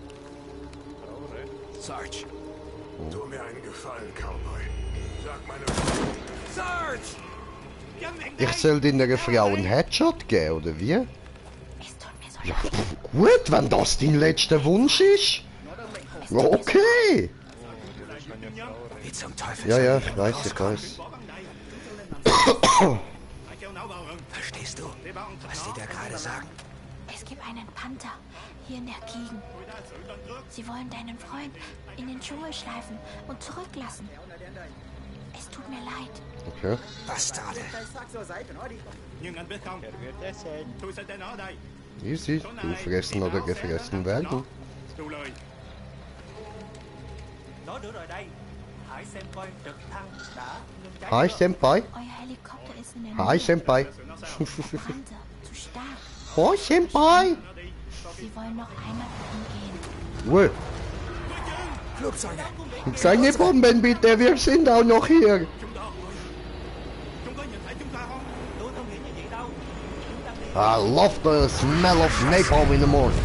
Sarge. Tu mir einen Gefallen, Cowboy. Sag meine... Sarge! Ich soll deiner Frau einen Headshot geben, oder wie? Es tut mir so Ja, gut, wenn das dein letzter Wunsch ist. Okay. Wie zum Teufel? Ja, ja, ich weiß, ich weiß. Verstehst du, was die da gerade sagen? Es gibt einen Panther hier in der Gegend. Sie wollen deinen Freund in den Dschungel schleifen und zurücklassen. Es tut mir leid. Okay. Bastarde. Nhưng anh biết không? Tôi sẽ đến ở đây. Easy. Du fressen oder gefressen werden. Đủ lời. Nó được rồi đây. Hãy xem coi trực thăng đã ngưng cháy. Hi, Senpai. Euer Helikopter ist in der Hi, Nähe. Senpai. Panther, zu stark. Hi, Senpai. Sie wollen noch einmal umgehen. Ruhe. Flugzeuge. Keine Bomben bitte, wir sind auch noch hier. Chúng có nhìn thấy chúng ta không? Tôi không nghĩ như vậy đâu. Chúng ta đi. I love the smell of napalm in the morning.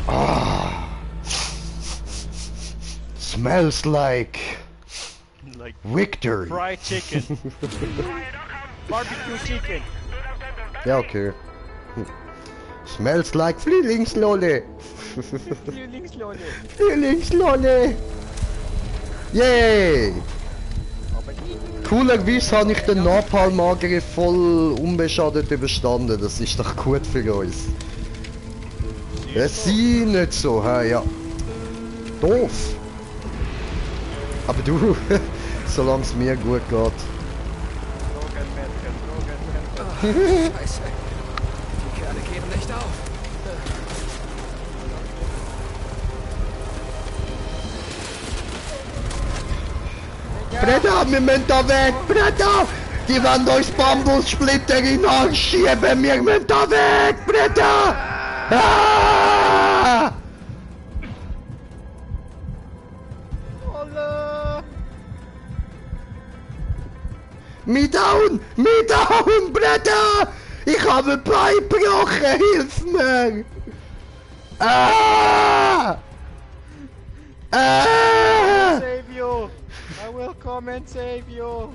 Ah. Smells like Like victory. fried chicken. Barbecue chicken. Ja, okay. Smells like Frühlingslolle. Frühlingslolle. Frühlingslolle. Yay! Coolerweise habe ich den Napalm-Angriff voll unbeschadet überstanden. Das ist doch gut für uns. Es sieht nicht so, hä? Ja. Doof. Aber du, solange es mir gut geht. Scheiße. Die Kerle geben nicht auf. Breda, wir müssen da weg! Breda! Die wollen uns Bambussplitter in den Arsch schieben! Wir müssen da weg! Breda! Ah! Mi down, Bruder! Ich habe ein Bein gebrochen, hilf mir! Ah! Ah! Save you! I will come and save you!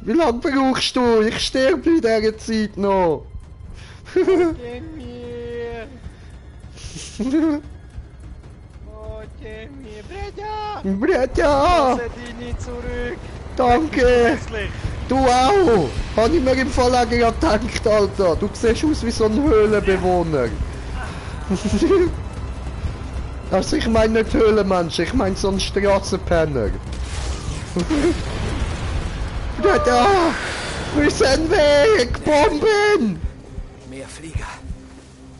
Wie lange brauchst du? Ich sterbe in dieser Zeit noch! Gib mir! Oh, gib mir! Bruder! Lasse dich nicht zurück! Danke! Du auch! Habe ich mir im Fall auch gerade gedacht, Alter! Du siehst aus wie so ein Höhlenbewohner! Also ich meine nicht Höhlenmensch, ich meine so ein Strassenpenner! Bruder! Wir sind weg! Bomben! Mehr Flieger.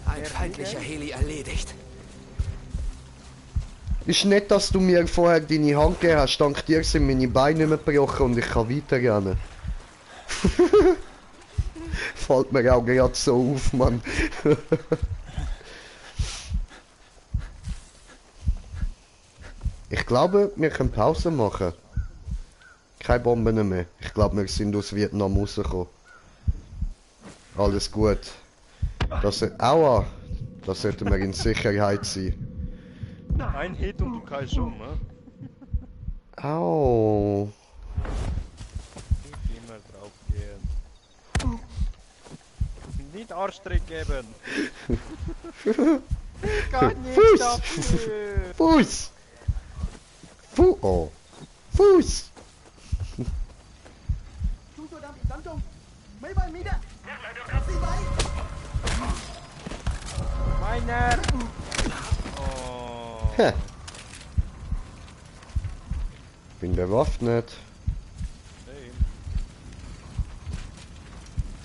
Ein feindlicher Heli erledigt. Ist nicht, dass du mir vorher deine Hand gegeben hast, dank dir sind meine Beine nicht mehr gebrochen und ich kann weiterrennen. Fällt mir auch gerade so auf, Mann. Ich glaube, wir können Pause machen. Keine Bomben mehr. Ich glaube, wir sind aus Vietnam rausgekommen. Alles gut. Aua! Das sollten wir in Sicherheit sein. Ein Hit und du kannst um, ne? Au! Nicht immer drauf gehen. Nicht Arschtritt geben! Ich kann nicht dafür! Fuß! Oh! Fuß! Chúng tôi đang bị tấn công. Máy bay Mỹ đã. Phi bay. Meiner! Oh. Hä? Bin bewaffnet.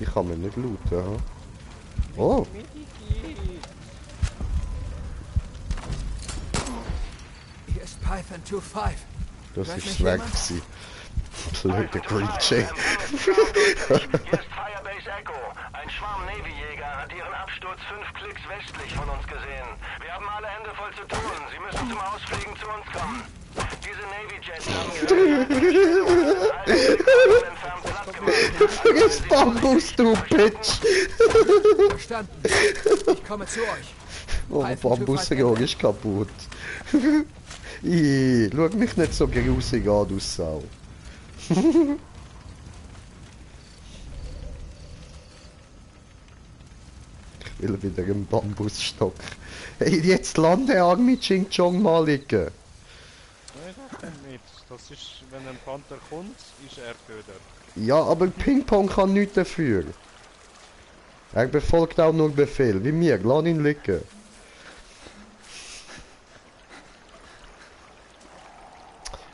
Ich kann mir nicht looten, ha? Oh! Hier ist Python 2-5. Das ist Swag gewesen. Blöde Green Jay. Hier ist Firebase Echo. Ein Schwarm Navy-Jäger hat ihren Absturz 5 Klicks westlich von uns gesehen. Wir haben alle Hände voll zu tun. Sie müssen zum Ausfliegen zu uns kommen. Diese Navy-Jets haben Friss Bambus, du Bitch! Verstanden. Ich komme zu euch. Oh, Bambusrohr ist kaputt. Schau mich nicht so grusig an, du Sau. Ich will wieder einen Bambusstock. Hey, jetzt lande Army Ching Chong mal liegen. Nein, das stimmt nicht. Das ist, wenn ein Panther kommt, ist er Köder. Ja, aber Ping-Pong kann nichts dafür. Er befolgt auch nur Befehl, wie mir, lass ihn liegen.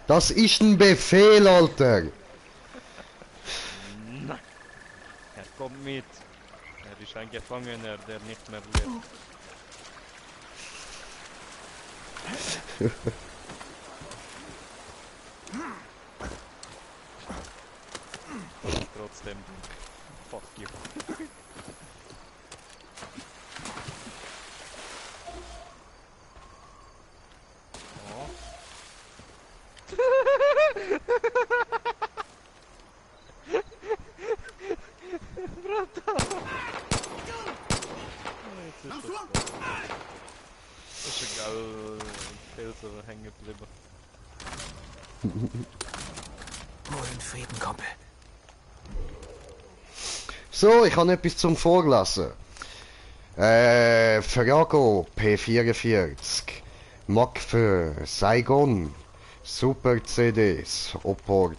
Das ist ein Befehl, Alter! Nein. Er kommt mit. Er ist ein Gefangener, der nicht mehr lebt. Trotzdem. Fuck you. Oh. Ist egal, Pilze hängen geblieben. Wohl in Frieden, Kumpel. So, ich habe etwas zum Vorlesen. Farago P44, Mac für Saigon, Super CDs, Opport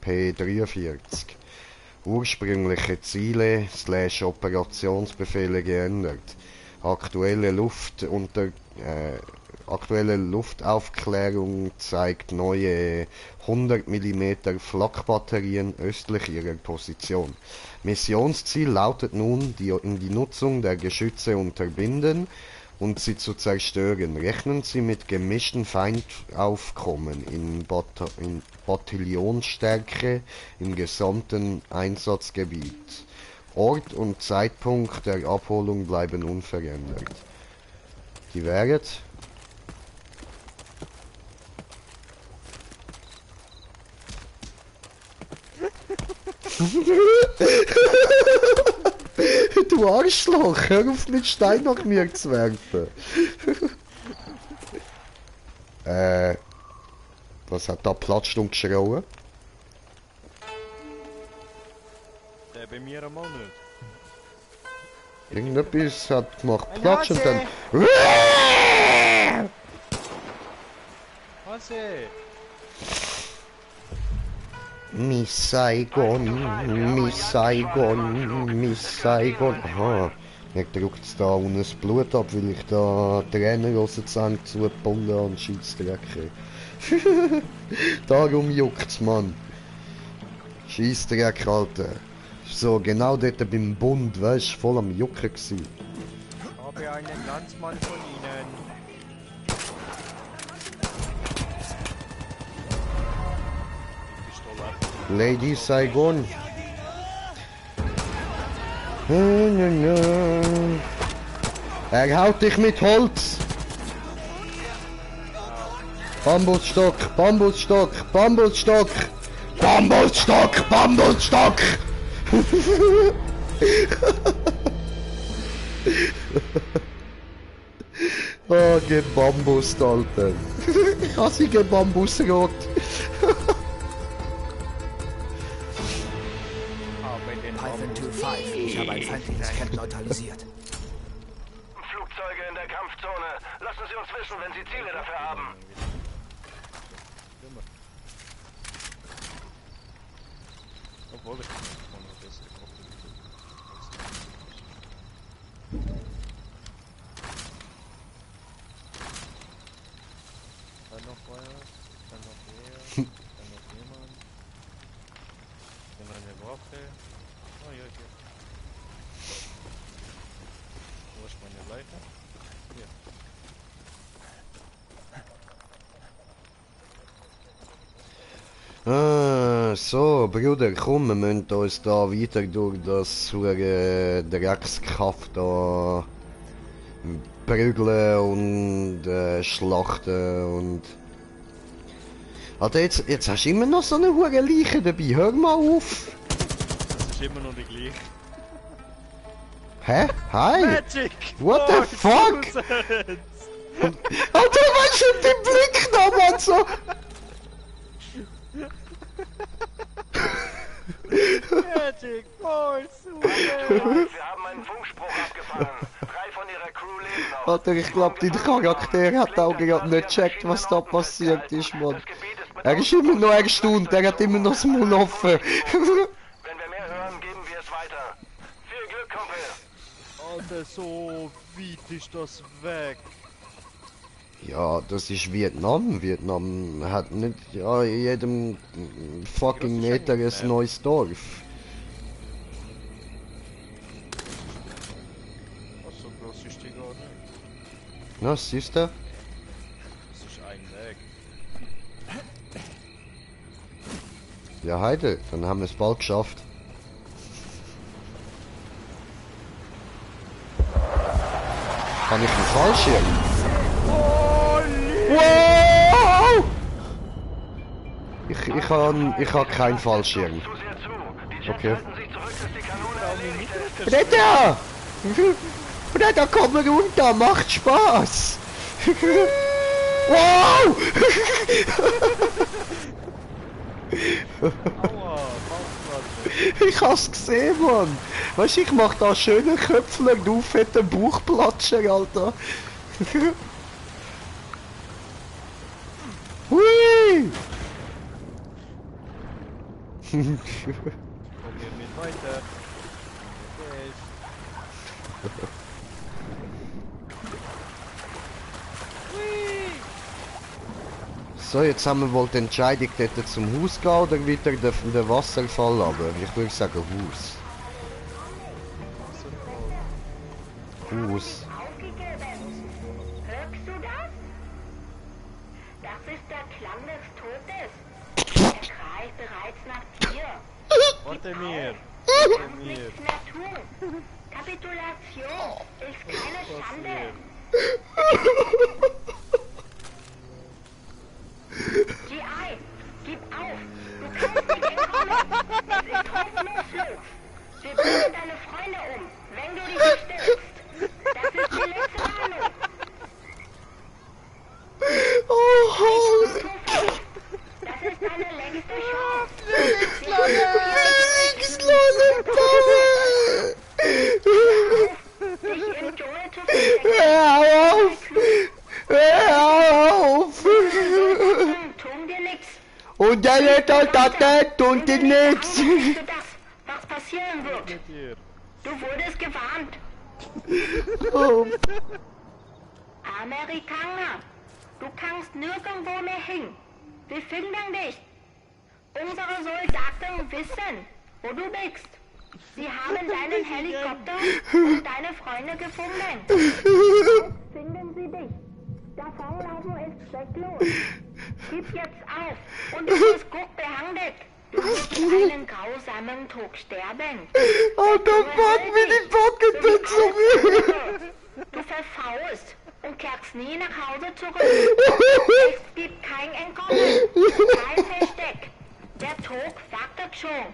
P43. Ursprüngliche Ziele / Operationsbefehle geändert. Aktuelle Luftaufklärung zeigt neue 100 mm Flakbatterien östlich ihrer Position. Missionsziel lautet nun, die Nutzung der Geschütze unterbinden und sie zu zerstören. Rechnen Sie mit gemischten Feindaufkommen in Bataillonsstärke im gesamten Einsatzgebiet. Ort und Zeitpunkt der Abholung bleiben unverändert. Die wären Du Arschloch, hör auf mit Stein nach mir zu werfen. Was hat da platscht und geschrauen? Der bei mir einmal nicht. Irgendetwas hat gemacht Platsch und dann... Hase! Miss Saigon, Miss Saigon, Miss Saigon. Aha, mir drückt da unten das Blut ab, weil ich da Tränen aus den Zähnen zugebunden habe und Scheissdrecke. Darum juckt's, Mann. Scheissdreck, Alter. So, genau dort beim Bund, weißt du, voll am Jucken gewesen. Ich habe einen Landsmann von Ihnen. Lady Saigon. Er haut dich mit Holz. Bambusstock, Bambusstock, Bambusstock. Bambusstock, Bambusstock. Oh, gebambust, Alter. Ich hasse sie gebambusrot. Python 2-5, ich habe ein feindliches Camp neutralisiert. Flugzeuge in der Kampfzone. Lassen Sie uns wissen, wenn Sie Ziele dafür haben. Obwohl ich von der beste Kopie. Kann noch Feuer, kann noch mehr, kann noch jemand. Kann eine Waffe. Oh ja, hier. Wo ist meine Leiter? Hier. Ah, so, Bruder, komm, wir müssen uns da weiter durch das Dreckskaff da prügeln und schlachten und... Alter, jetzt hast du immer noch so eine hohe Leiche dabei, hör mal auf! Das ist immer noch die gleiche. Hä? Hi! Magic! What the fuck? Alter, weißt du, den Blick da, Mann, so... Magic Force! Wir haben einen Funkspruch abgefangen. 3 von Ihrer Crew leben noch. Alter, ich glaub, dein Charakter hat auch gerade nicht gecheckt, was da passiert ist, Mann. Er ist immer noch erstaunt, er hat immer noch das Maul offen. Wenn wir mehr hören, geben wir es weiter. Viel Glück, Kumpel. Alter, so weit ist das weg. Ja, das ist Vietnam. Vietnam hat nicht ja, in jedem fucking Meter ein neues Dorf. Was so groß ist die gar nicht. Na, siehst du? Das ist ein Weg. Ja, Heide, dann haben wir es bald geschafft. Kann ich einen Fallschirm? Wow! Ich habe keinen Fallschirm. Okay. Britta! Britta, komm mal runter, macht Spaß! Wow! Aua, Ich hab's gesehen, Mann! Weißt du, ich mach da schöne Köpfler, du fetter Bauchplatscher, Alter! Hui! Komm hier mit weiter. So, jetzt haben wir wohl die Entscheidung, dort zum Haus gehen oder wieder den Wasserfall runter. Ich würde sagen Haus. Haus. Hörst du das? Das ist der Klang des Todes. Er schreit bereits nach dir. Warte mir. Du kannst nichts mehr tun. Kapitulation ist keine Schande. GI, gib auf. Du kannst nicht entkommen. Es ist Hoffnung. Alter, der tut dir nichts! Weißt du das, was passieren wird? Du wurdest gewarnt. Oh. Amerikaner, du kannst nirgendwo mehr hin. Wir finden dich. Unsere Soldaten wissen, wo du bist. Sie haben deinen Helikopter und deine Freunde gefunden. Jetzt finden sie dich. Davonlaufen ist zwecklos. Gib jetzt auf und du wirst gut behandelt. Du wirst einen grausamen Tod sterben. Alter, fuck, wie die Pocket-Pizza! Du verfaulst und kehrst nie nach Hause zurück. Es gibt kein Entkommen, kein Versteck. Der Tod wartet schon.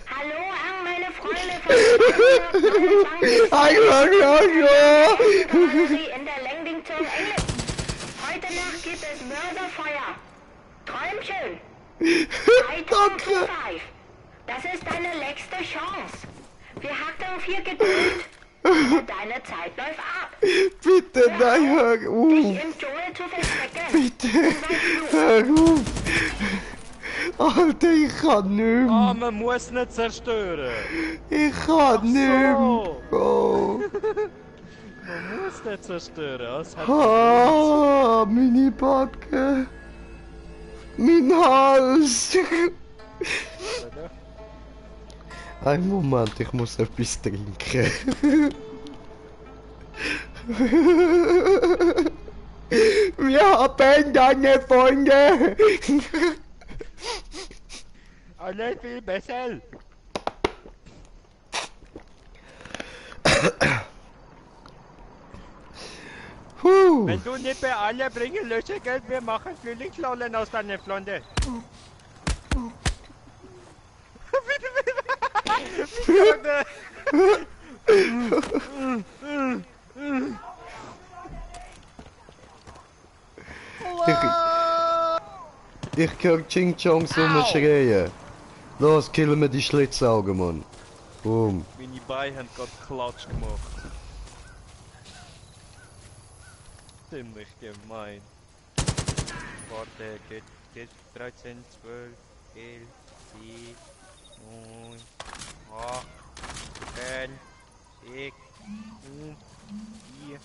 Hallo an meine Freunde von 1929 in der Langdington, England. Heute Nacht gibt es Mörderfeuer. Träumchen. 3005. Das ist deine letzte Chance. Wir hatten viel Geduld. Und deine Zeit läuft ab. Bitte, nein, hör Dich auf! im Dschungel zu verstecken. Bitte, hör auf! Alter, ich kann nicht Ah, mehr! man muss nicht zerstören! Ich kann nicht mehr! Oh. Man muss nicht zerstören, als hat Ah, meine Backe! Mein Hals! Ein Moment, ich muss etwas trinken. Wir haben deine Freunde! Alle viel besser! Wenn du nicht bei alle bringen Lösegeld, wir machen Frühlingslollen aus deiner Flonde. Ich höre Ching Chongs rumschreien. Los, killen wir die Schlitzaugen, Mann. Boom. Meine Beine haben gerade Klatsch gemacht. Ziemlich gemein. Warte, geht 13, 12, 11, 7, 9, 8, 10, 6, 5, 4,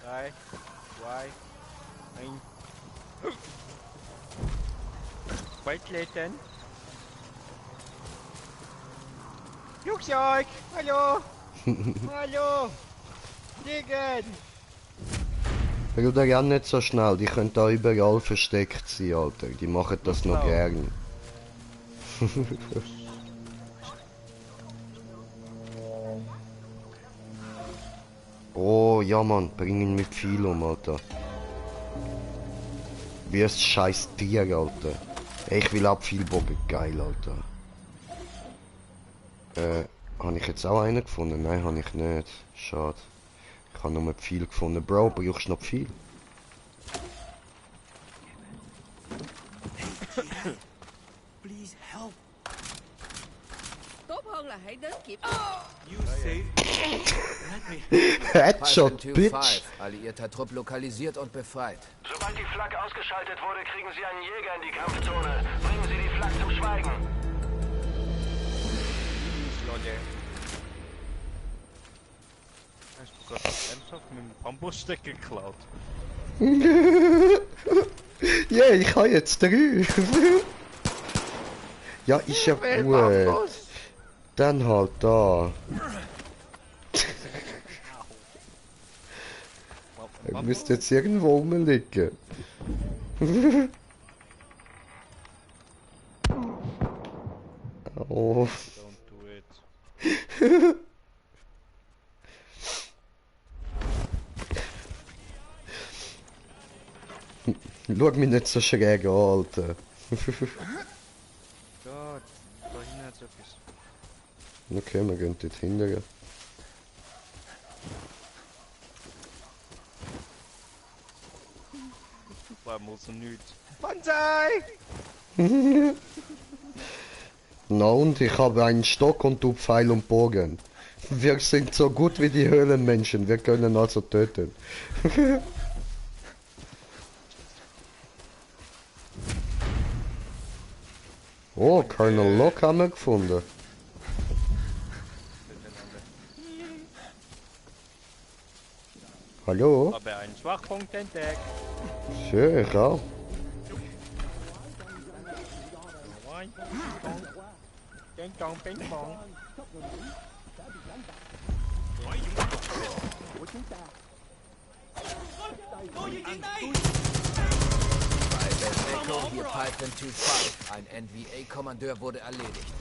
3, 2, 1. Beitreten. Flugzeug! Hallo! Hallo! Fliegen! Bruder, ja nicht so schnell, die können da überall versteckt sein, Alter. Die machen das noch gern. Oh, ja Mann, bring ihn mit viel um, Alter. Wie ein scheiß Tier, Alter. Ich will Abfühlbogen, geil, Alter. Habe ich jetzt auch einen gefunden? Nein, habe ich nicht. Schade. Ich habe nur viel gefunden. Bro, brauchst du noch viel? Please help. Tốt hơn là hãy đến kịp. You saved me. Headshot, bitch! 5, alliierter Trupp lokalisiert und befreit. Sobald die Flak ausgeschaltet wurde, kriegen Sie einen Jäger in die Kampfzone. Bringen Sie die Flak zum Schweigen. Hast du gerade ernsthaft mit dem Bambusstecker geklaut? Ja, ich habe jetzt 3. Ja, ist ja gut. Dann halt da. Er müsste jetzt irgendwo rumliegen. Oh. Don't do it. Schau mich nicht so schräg an, Alter. Da hinten hat es etwas. Okay, wir gehen dort hinten. War mal so nichts. Banzai! Na und, ich habe einen Stock und du Pfeil und Bogen. Wir sind so gut wie die Höhlenmenschen, wir können also töten. Oh, Colonel Locke haben wir gefunden. Hallo? Habe einen Schwachpunkt entdeckt. Schön, ja. Ding dong, bing bong. Echo, hier Python 2-5. Ein NVA-Kommandeur wurde erledigt.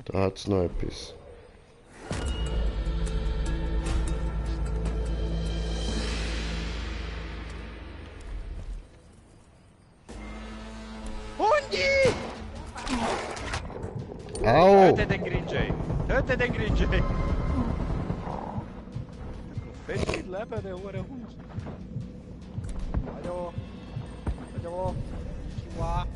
Da hat's noch etwas. Hundi! Au! Töte den Green Jay! Töte den Green Jay! Fett mit Leben, der Hurenhund! Hallo! Hallo! Chihuahua!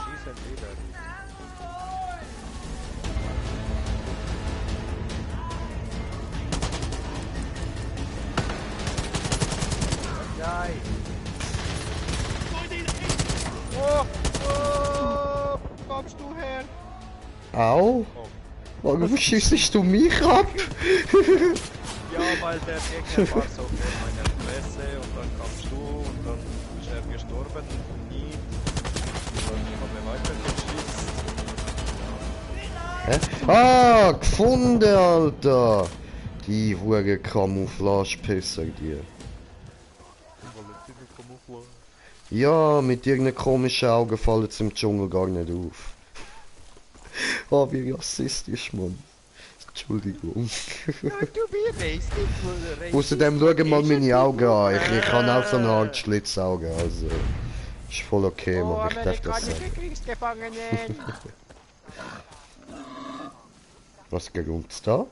Schießen wieder! Nein! Oh! Oh! Kommst du her? Au! Warum schießt du mich ab? Ja, weil der Gegner war so vor meiner Fresse und dann kamst du und dann ist er gestorben und nie. Und ich habe weitergeschossen. Hä? Ah, gefunden, Alter! Die hure Camouflage-Pisser, die. Ja, mit irgendeinen komischen Augen fallen sie im Dschungel gar nicht auf. Oh, wie rassistisch, Mann. Entschuldigung. Außerdem schau mal meine Augen an. Ich habe auch so eine Art Schlitzaugen, also... Ist voll okay, Mann. Ich darf das sagen. Was gerumt's da?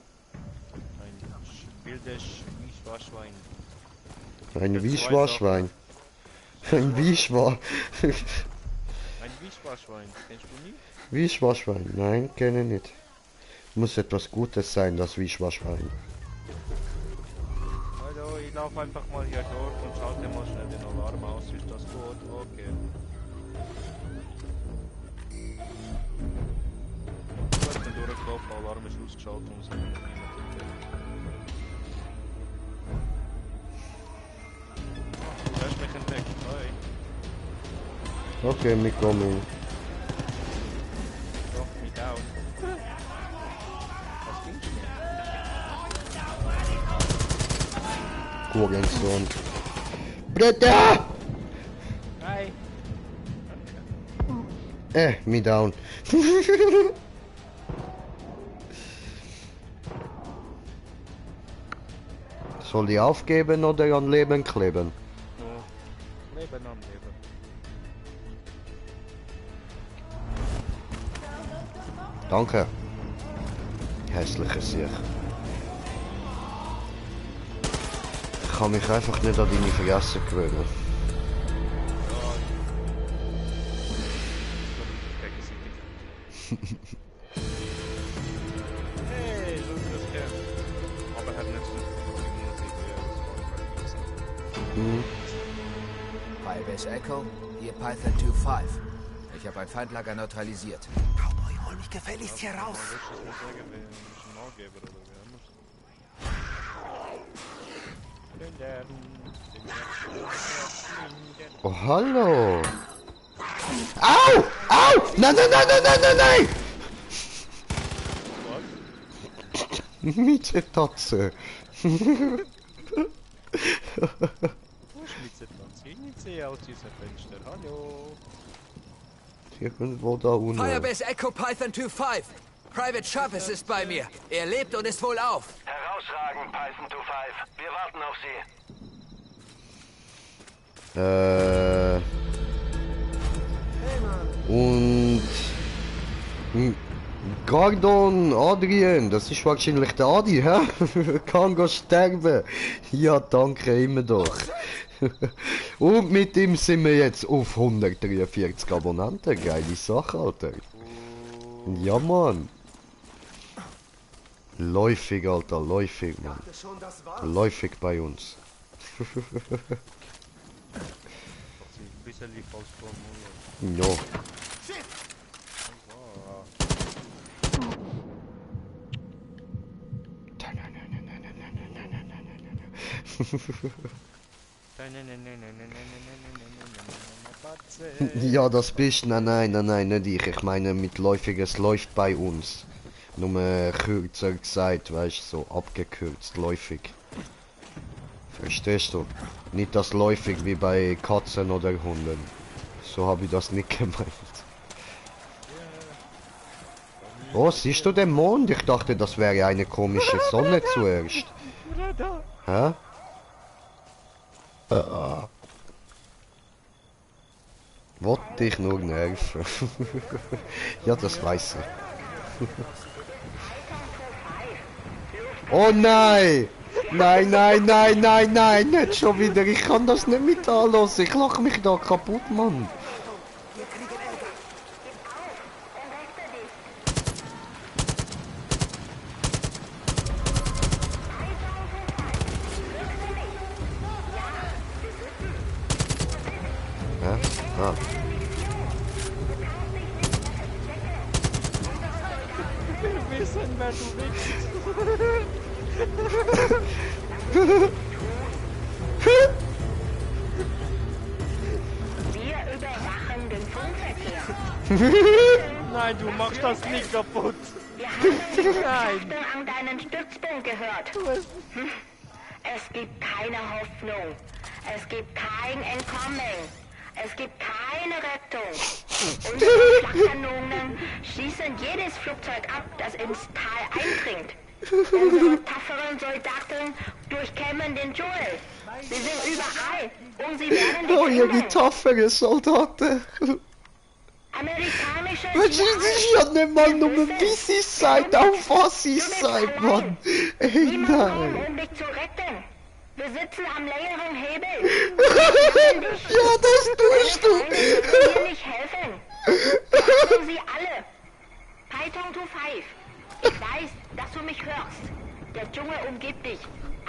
Ein wildes Wischwaschwein. Ein Wischwaschwein. Ein Wischwa... Ein Wischwaschwein, kennst du nicht? Wischwaschwein? Nein, kenne ich nicht. Muss etwas Gutes sein, das Wischwaschwein. Also, ich laufe einfach mal hier durch und schalte mal schnell den Alarm aus. Ist das gut? Okay. Ich bin durchgelaufen, Alarm ist ausgeschaltet und so. Du hast mich entdeckt, hi. Okay, wir kommen. Doch, mich down. Was ging's denn? Hurensohn. Britta! Hi. Me down. Soll ich aufgeben oder an Leben kleben? No. Leben am Leben. Danke. Hässliche Sicht. Ich kann mich einfach nicht an deine Fresse gewöhnen. Hey, so ist das Kerl. Aber er hat nicht so Firebase Echo, hier Python 2-5. Ich habe ein Feindlager neutralisiert. Cowboy, hol mich gefälligst hier raus. Oh, hallo! Au! Au! Nein, nein, nein, nein, nein, nein, nein! Mietetatze! Wo ist Mietetatze? Ich sehe aus diesem Fenster. Hallo! Irgendwo da unten. Firebase Echo Python 2-5. Private Chavez ist bei mir. Er lebt und ist wohlauf. Herausragend, Python 2-5. Wir warten auf Sie. Und... Gordon, Adrien, das ist wahrscheinlich der Adi, hä? Kann go sterben. Ja, danke, immer doch. Und mit ihm sind wir jetzt auf 143 Abonnenten. Geile Sache, Alter. Ja, Mann. Läufig, Alter, läufig, Mann. Läufig bei uns. Ja. Ja, das bist... Nein, nicht ich. Ich meine mit läufig, es läuft bei uns. Nur kürzer gesagt, weißt du, so abgekürzt, läufig. Verstehst du? Nicht das läufig wie bei Katzen oder Hunden. So habe ich das nicht gemeint. Oh, siehst du den Mond? Ich dachte, das wäre eine komische Sonne zuerst. Hä? Wollte ich nur nerven. Ja, das weiß ich. Oh nein! Nein, nicht schon wieder. Ich kann das nicht mit anlassen. Ich lach mich da kaputt, Mann. Hä? Ah. Wir wissen, wer du bist. Wir überwachen den Funkverkehr. Nein, du machst das nicht kaputt. Wir haben die Beobachtung an deinen Stützpunkt gehört. Es gibt keine Hoffnung. Es gibt kein Entkommen. Es gibt keine Rettung. Unsere Flak-Kanonen schießen jedes Flugzeug ab, das ins Tal eindringt. Unsere tapferen Soldaten durchkämmen den Dschungel. Sie sind überall und sie werden dich Oh, ihr finden. die tapfere Soldaten. Amerikanische Ich hab nicht mal nur wie sie seid, auf was sie seid, Mann. Ey, nein. um dich zu retten. Wir sitzen am längeren Hebel. Ja, das tust du. Dir nicht helfen. Wir sie alle. Python to 5. Ich weiß, dass du mich hörst. Der Dschungel umgibt dich,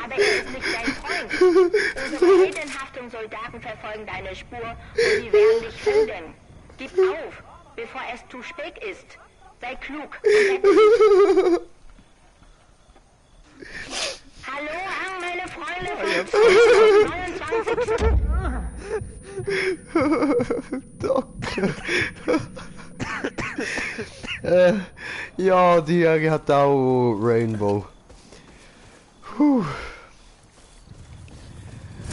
aber er ist nicht dein Freund. Unsere heldenhaften Soldaten verfolgen deine Spur und sie werden dich finden. Gib auf, bevor es zu spät ist. Sei klug. Hallo an meine Freunde vom 22. Ja, die hat auch Rainbow. Puh.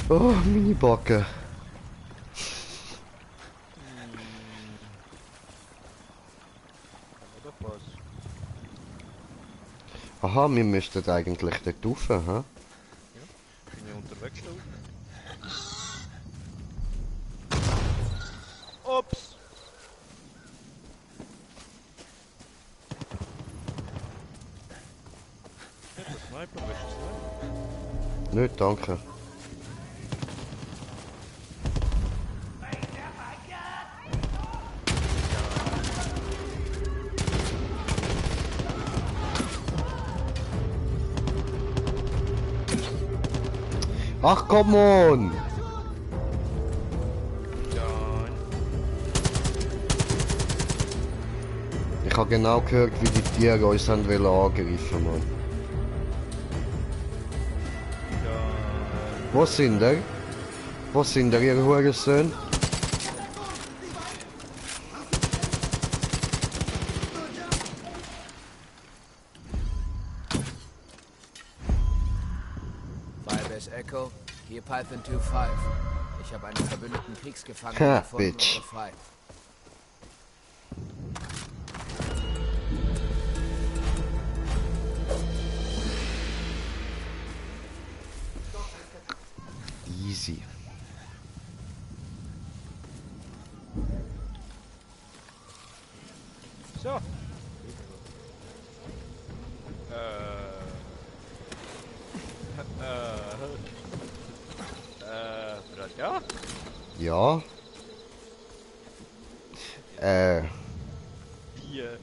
Oh, meine Backe. Aha, wir müssten eigentlich dort rauf, hä? Ja, bin ich unterwegs da. Ups! Der Sniper, willst du es Nicht, danke. Ach, come on! Ich habe genau gehört, wie die Tiere uns haben angreifen, Mann. Wo sind ihr? Wo sind ihr, ihr Hurensöhne? Firebase Echo, hier Python 2-5. Ich habe einen verbündeten Kriegsgefangenen Ha, gefunden Bitch. und befreit. Easy. So. Radja? Ja. Hier.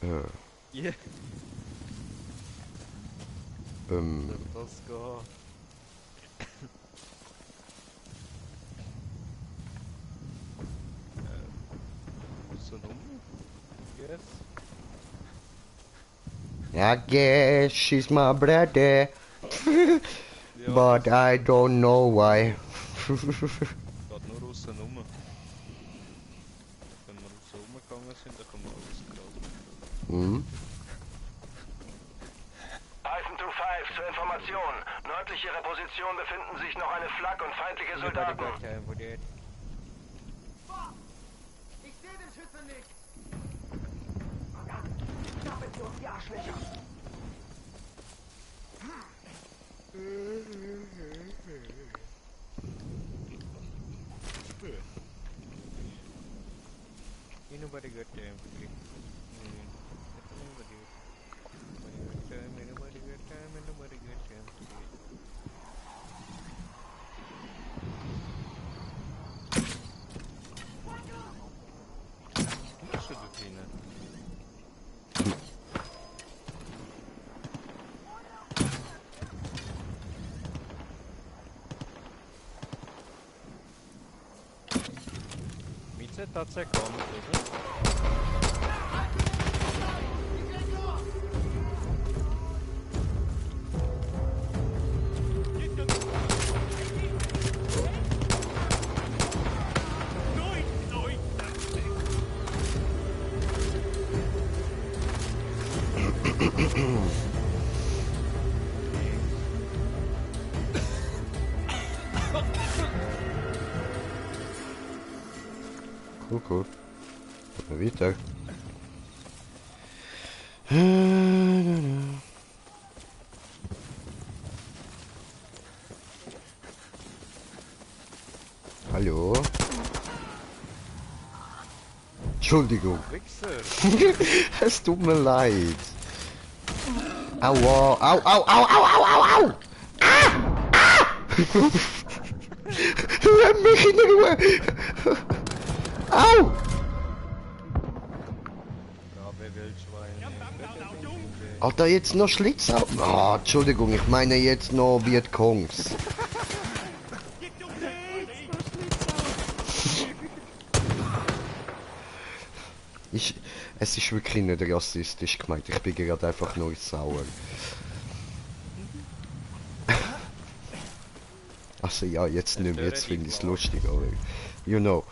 Äh. Hier. Das geht. So dumm? Yes. I guess she's my brother. But I don't know why. Geht nur aussen rum. Wenn wir aussen rumgegangen sind, dann kommen wir alles gerade. Mhm. Python 2-5 zur Information. Nördlich Ihrer Position befinden sich noch eine Flak und feindliche Soldaten. Ich sehe den Schützen nicht! Stapeln Sie uns die Arschlöcher! Ain't nobody got time for it. Ain't nobody got time, ain't nobody got time to it. Was ist da drinnen? Mieze tatsächlich kommt, oder? Cool. Weiter. Hallo? Entschuldigung. Es tut mir leid. Aua, au, au, au, au, au, au, au! Ah! Ah! Lass mich in Ruhe! Au! Alter, jetzt noch Schlitz auf. Ah, Entschuldigung, ich meine jetzt noch Vietcongs. Es ist wirklich nicht rassistisch gemeint, ich bin gerade einfach nur sauer. Also ja, jetzt nicht mehr, jetzt finde ich es lustig, aber you know.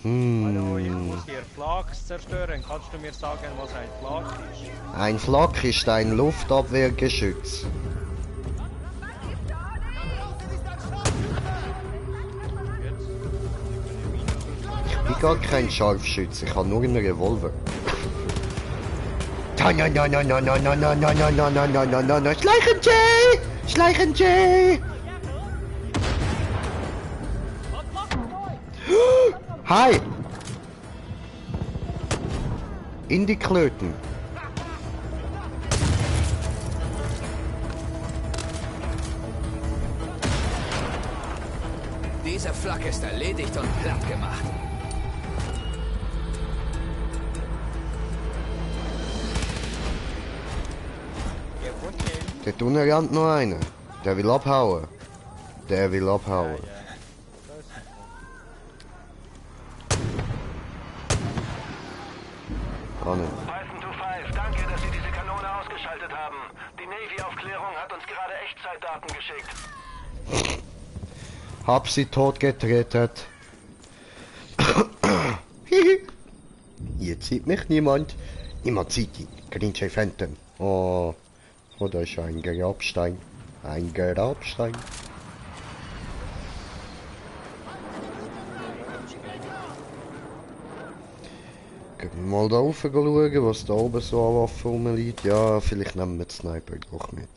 Hallo, ich muss hier Flaks zerstören. Kannst du mir sagen, was ein Flak ist? Ein Flak ist ein Luftabwehrgeschütz. Ich bin gar kein Scharfschütze, ich habe nur einen Revolver. Schleichen Jay! Schleichen Jay! Hi! In die Klöten. Diese Flak ist erledigt und platt gemacht. Dort unten rennt noch einer. Der will abhauen. Der will abhauen. Python 2-5, danke, dass Sie diese Kanone ausgeschaltet haben. Die Navy-Aufklärung hat uns gerade Echtzeitdaten geschickt. Hab sie tot getötet. Jetzt sieht mich niemand. Niemand sieht ihn. Grinche Phantom. Oh. Oh, da ist ein Grabstein. Ein Grabstein. Gehen wir mal da rauf schauen, was da oben so an Waffen rumliegt. Ja, vielleicht nehmen wir den Sniper doch mit.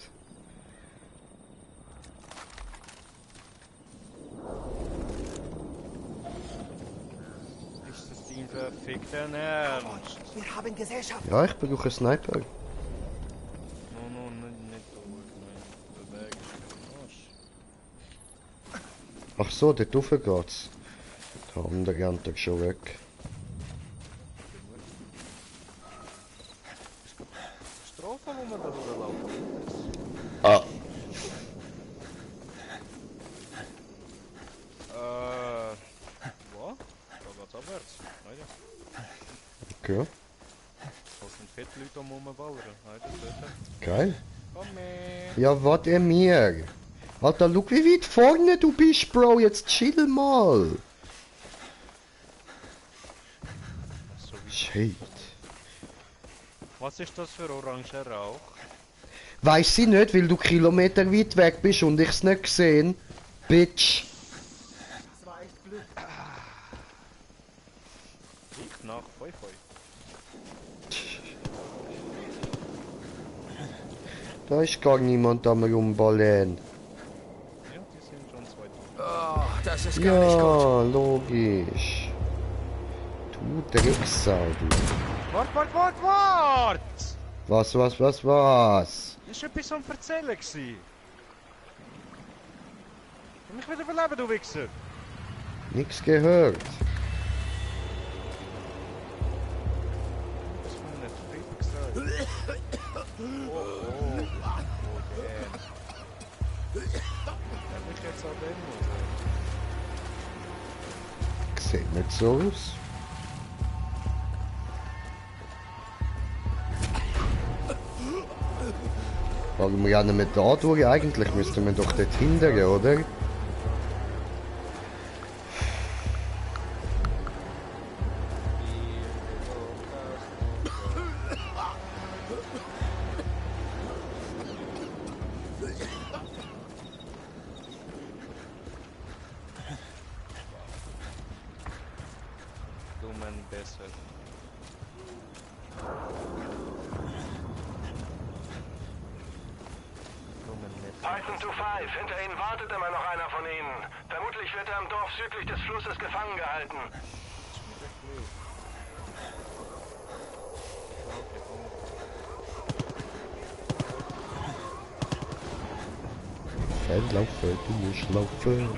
Ist das Team verfickt ernst? Wir haben Gesellschaft. Ja, ich brauche einen Sniper. No, nicht dort, nein. Der Weg ist für den Arsch. Ach so, dort rauf geht's. Der andere rennt doch schon weg. wo wir da durchlaufen. Ah. Wo? Da geht's abwärts. Weiter. Okay. Da sind fette Leute am rumballern. Weiter, dort. Geil. Komm her. Ja, warte mir. Alter, schau wie weit vorne du bist, Bro. Jetzt chill mal. Shit. Was ist das für oranger Rauch? Weiss ich nicht, weil du Kilometer weit weg bist und ich's nicht gesehen. Bitch. Das war echt Glück. Ich nach 5. Da ist gar niemand am Rumballen. Ja, die sind schon 2. Oh, das ist gar nicht gut. Ja, logisch. Du Drecksau, du. Wart! Was? Das war etwas am Erzählen gsi. Komm mich wieder verleben, du Wichser! Nix gehört. Was für ein Trip gesagt. Oh, damn. Hab ich jetzt auch den Sieht nicht so aus. Warum rennen wir da durch? Eigentlich müssten wir doch dort hindern, oder? Dummen besser. Python 2-5, hinter Ihnen wartet immer noch einer von Ihnen. Vermutlich wird er im Dorf südlich des Flusses gefangen gehalten. Laufe, du musst laufen.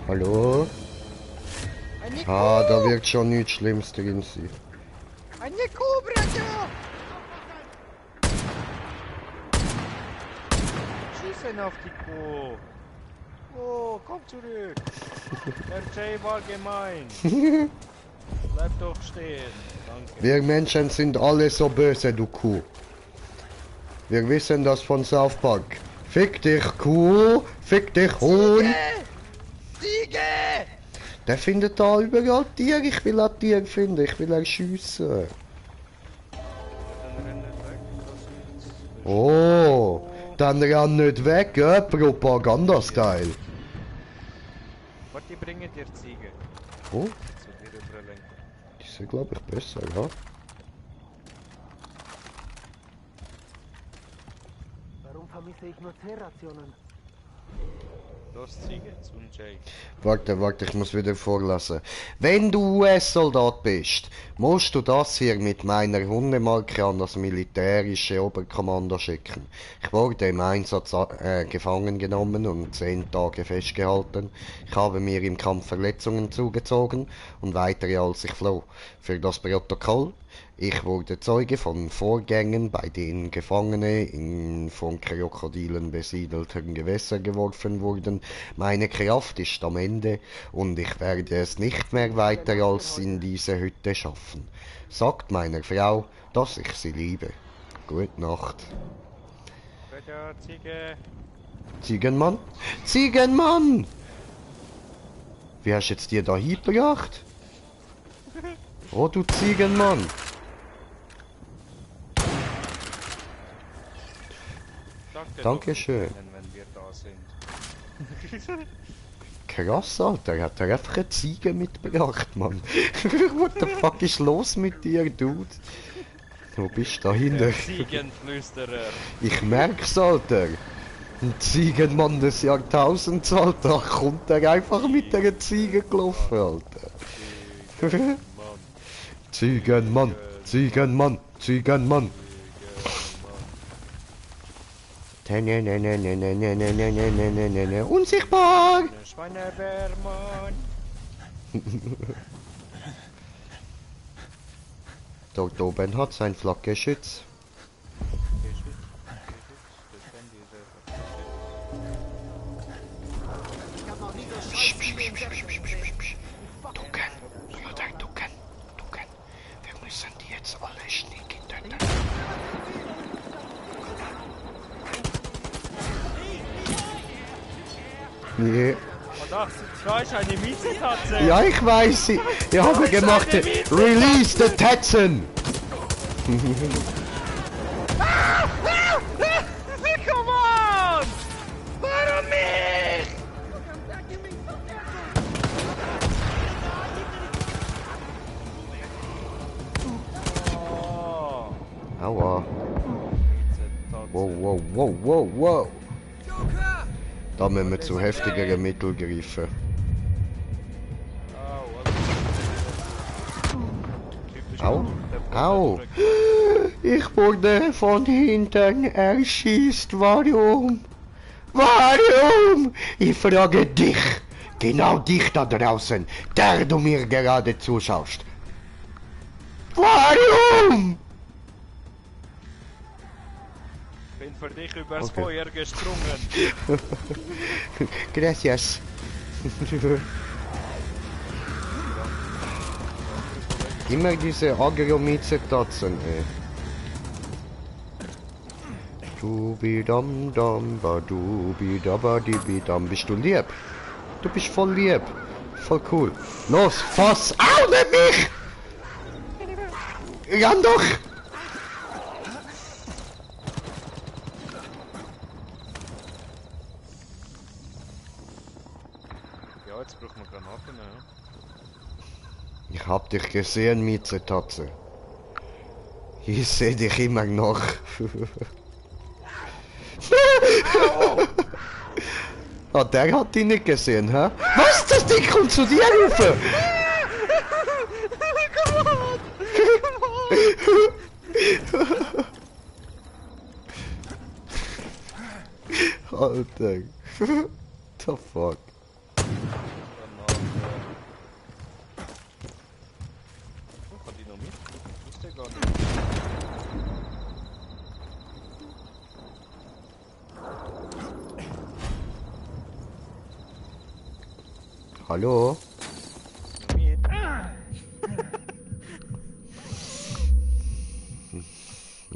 Hallo? Ah, da wird schon nichts Schlimmes drin sein. Eine Cobra da! Schießen auf die Kuh! Oh, komm zurück! Der Jay war gemein! Bleib doch stehen! Danke! Wir Menschen sind alle so böse, du Kuh. Wir wissen das von South Park. Fick dich, Kuh! Fick dich, Huhn! Ziege! Der findet da überall Tiere. Ich will auch Tiere finden. Ich will auch schiessen. Oh, dann renn nicht weg, Propaganda-Style. Warte, ich bringe dir Ziege. Oh, Zu dir überlenken. die sind glaube ich besser, ja. Warum vermisse ich nur T-Rationen? Los, Ziege, zum Jay. Warte, ich muss wieder vorlesen. Wenn du US-Soldat bist, musst du das hier mit meiner Hundemarke an das militärische Oberkommando schicken. Ich wurde im Einsatz gefangen genommen und 10 Tage festgehalten. Ich habe mir im Kampf Verletzungen zugezogen und weitere als ich floh. Für das Protokoll: Ich wurde Zeuge von Vorgängen, bei denen Gefangene in von Krokodilen besiedelten Gewässer geworfen wurden. Meine Kraft ist am Ende und ich werde es nicht mehr weiter als in diese Hütte schaffen. Sagt meiner Frau, dass ich sie liebe. Gute Nacht. Ja, Ziege. Ziegenmann? Ziegenmann! Wie hast du jetzt dir da hingebracht? Oh, du Ziegenmann! Dankeschön. Wenn wir da sind. Krass, Alter, er hat einfach eine Ziege mitgebracht, Mann. What the fuck ist los mit dir, Dude? Wo bist du dahinter? Ziegenflüsterer. Ich merk's, Alter. Ein Ziegenmann des Jahrtausends, Alter. Kommt er einfach mit der Ziege gelaufen, Alter. Ziegenmann, Ziegenmann, Ziegenmann. Unsichtbar! Schweinebärmann! Dort oben hat sein Flakgeschütz. Ducken, Bruder, ducken. Wir müssen die jetzt alle schnicken. Nee. Da ist eine Miezetatze! Ja, ich weiß. Ich habe gemacht. Release the Tatzen! Come on! Warum mich? Aua. Wow. Da müssen wir zu heftigeren Mitteln greifen. Au. Ich wurde von hinten erschießt. Warum? Ich frage dich. Genau dich da draußen, der du mir gerade zuschaust. Warum? Bin für dich übers Feuer gesprungen. Gracias. Immer diese Agromizetatzen, ey. Dubidam-dam, badubidabadibidam. Bist du lieb? Du bist voll lieb. Voll cool. Los, fass! Au, nicht mich! Ran doch! Ja, jetzt brauchen wir Granaten, ja. Ich hab dich gesehen, Miezetatze. Ich seh dich immer noch. Ah, der hat dich nicht gesehen, hä? Was? Das Ding kommt zu dir rufen! Alter. The fuck? Hallo?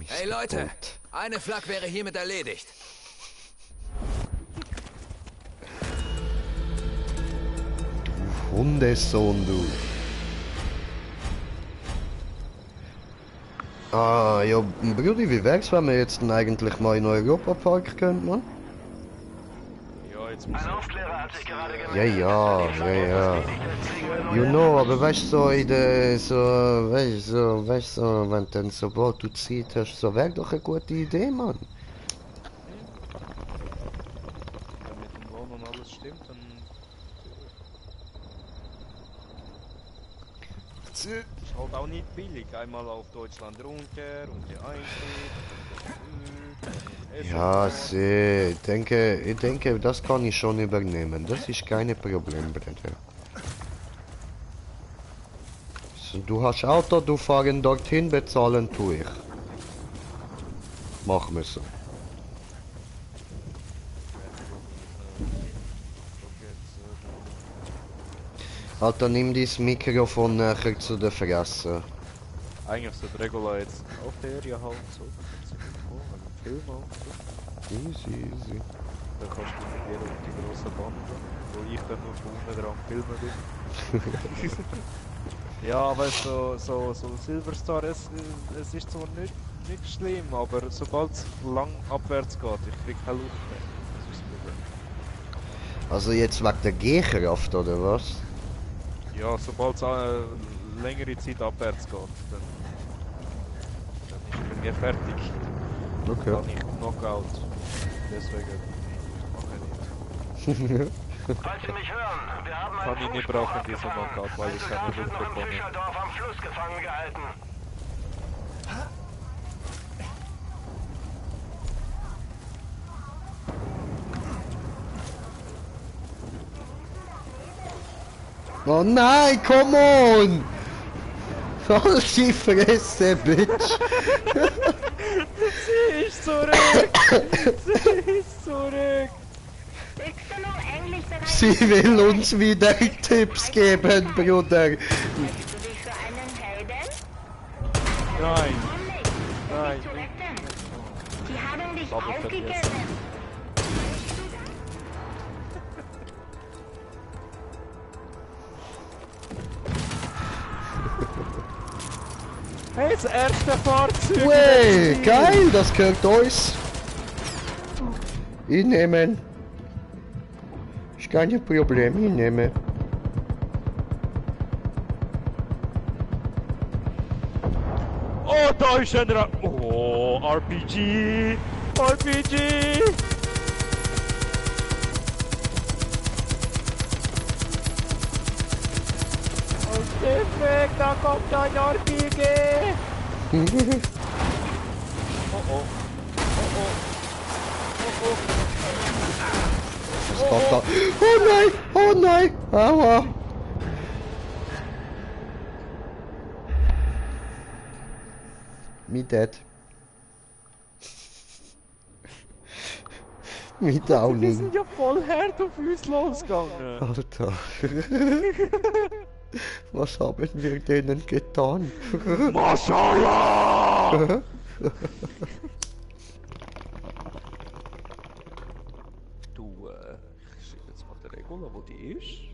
Hey Leute, eine Flak wäre hiermit erledigt. Du Hundesohn, du. Ah, ja, Brudi, wie wär's, wenn wir jetzt denn eigentlich mal in den Europapark könnten, man? Ja, jetzt muss Ein Aufklärer hat sich gerade gemeldet. Ja. You know, aber weißt du, so in der, weißt du, wenn dann sobald du Zeit hast, so wäre doch eine gute Idee, Mann. Wenn mit dem Lohn und alles stimmt, dann... Ist halt auch nicht billig. Einmal auf Deutschland runter und der Eintritt. Ja, ich denke, das kann ich schon übernehmen. Das ist kein Problem, Bruder. So, du hast Auto, du fahren dorthin, bezahlen tue ich. Machen wir so. Alter, nimm dieses Mikrofon näher zu der Fresse. Eigentlich sollte Regula jetzt auf der Area halt so. Film auch so. Easy. Dann kannst du mit dir auf die grosse Band, wo ich dann nur vorne dran filmen bin. Ja, aber so Silverstar, es ist zwar nicht schlimm, aber sobald es lang abwärts geht, ich krieg keine Luft mehr. Das ist das Problem. Also jetzt wegen der Gehkraft, oder was? Ja, sobald es längere Zeit abwärts geht, dann ist bei mir fertig. Okay. Dann ich Knockout. Deswegen mache ich nicht. Falls Sie mich hören, wir haben Kann einen ich nicht Funkspruch brauchen, diese abgefangen. Knockout, weil Ein ich Soldat keine wird Luft noch im bekomme. Fischerdorf am Fluss gefangen gehalten. Oh nein, come on! Halt die Fresse, Bitch! Sie ist zurück! Sie ist zurück! Sie will uns wieder Tipps geben, Bruder! Nein! Nein! Sie haben dich Bubble aufgegeben. vergessen. Hey, das erste Fahrzeug! Wey, geil, das gehört uns! Ich nehme. Ist kein Problem, ich nehme. Oh, da ist ein Oh, RPG! RPG! Okay, weg, da kommt ein RPG! Oh oh. Oh oh. Oh oh. Was kommt da? Oh nein! Oh nein! Aua! Me dead. Me Die downing. sind ja voll hart auf uns losgegangen. Alter. Was haben wir denen getan? Mashallah! Du, ich schreibe jetzt mal die Regula, wo die ist.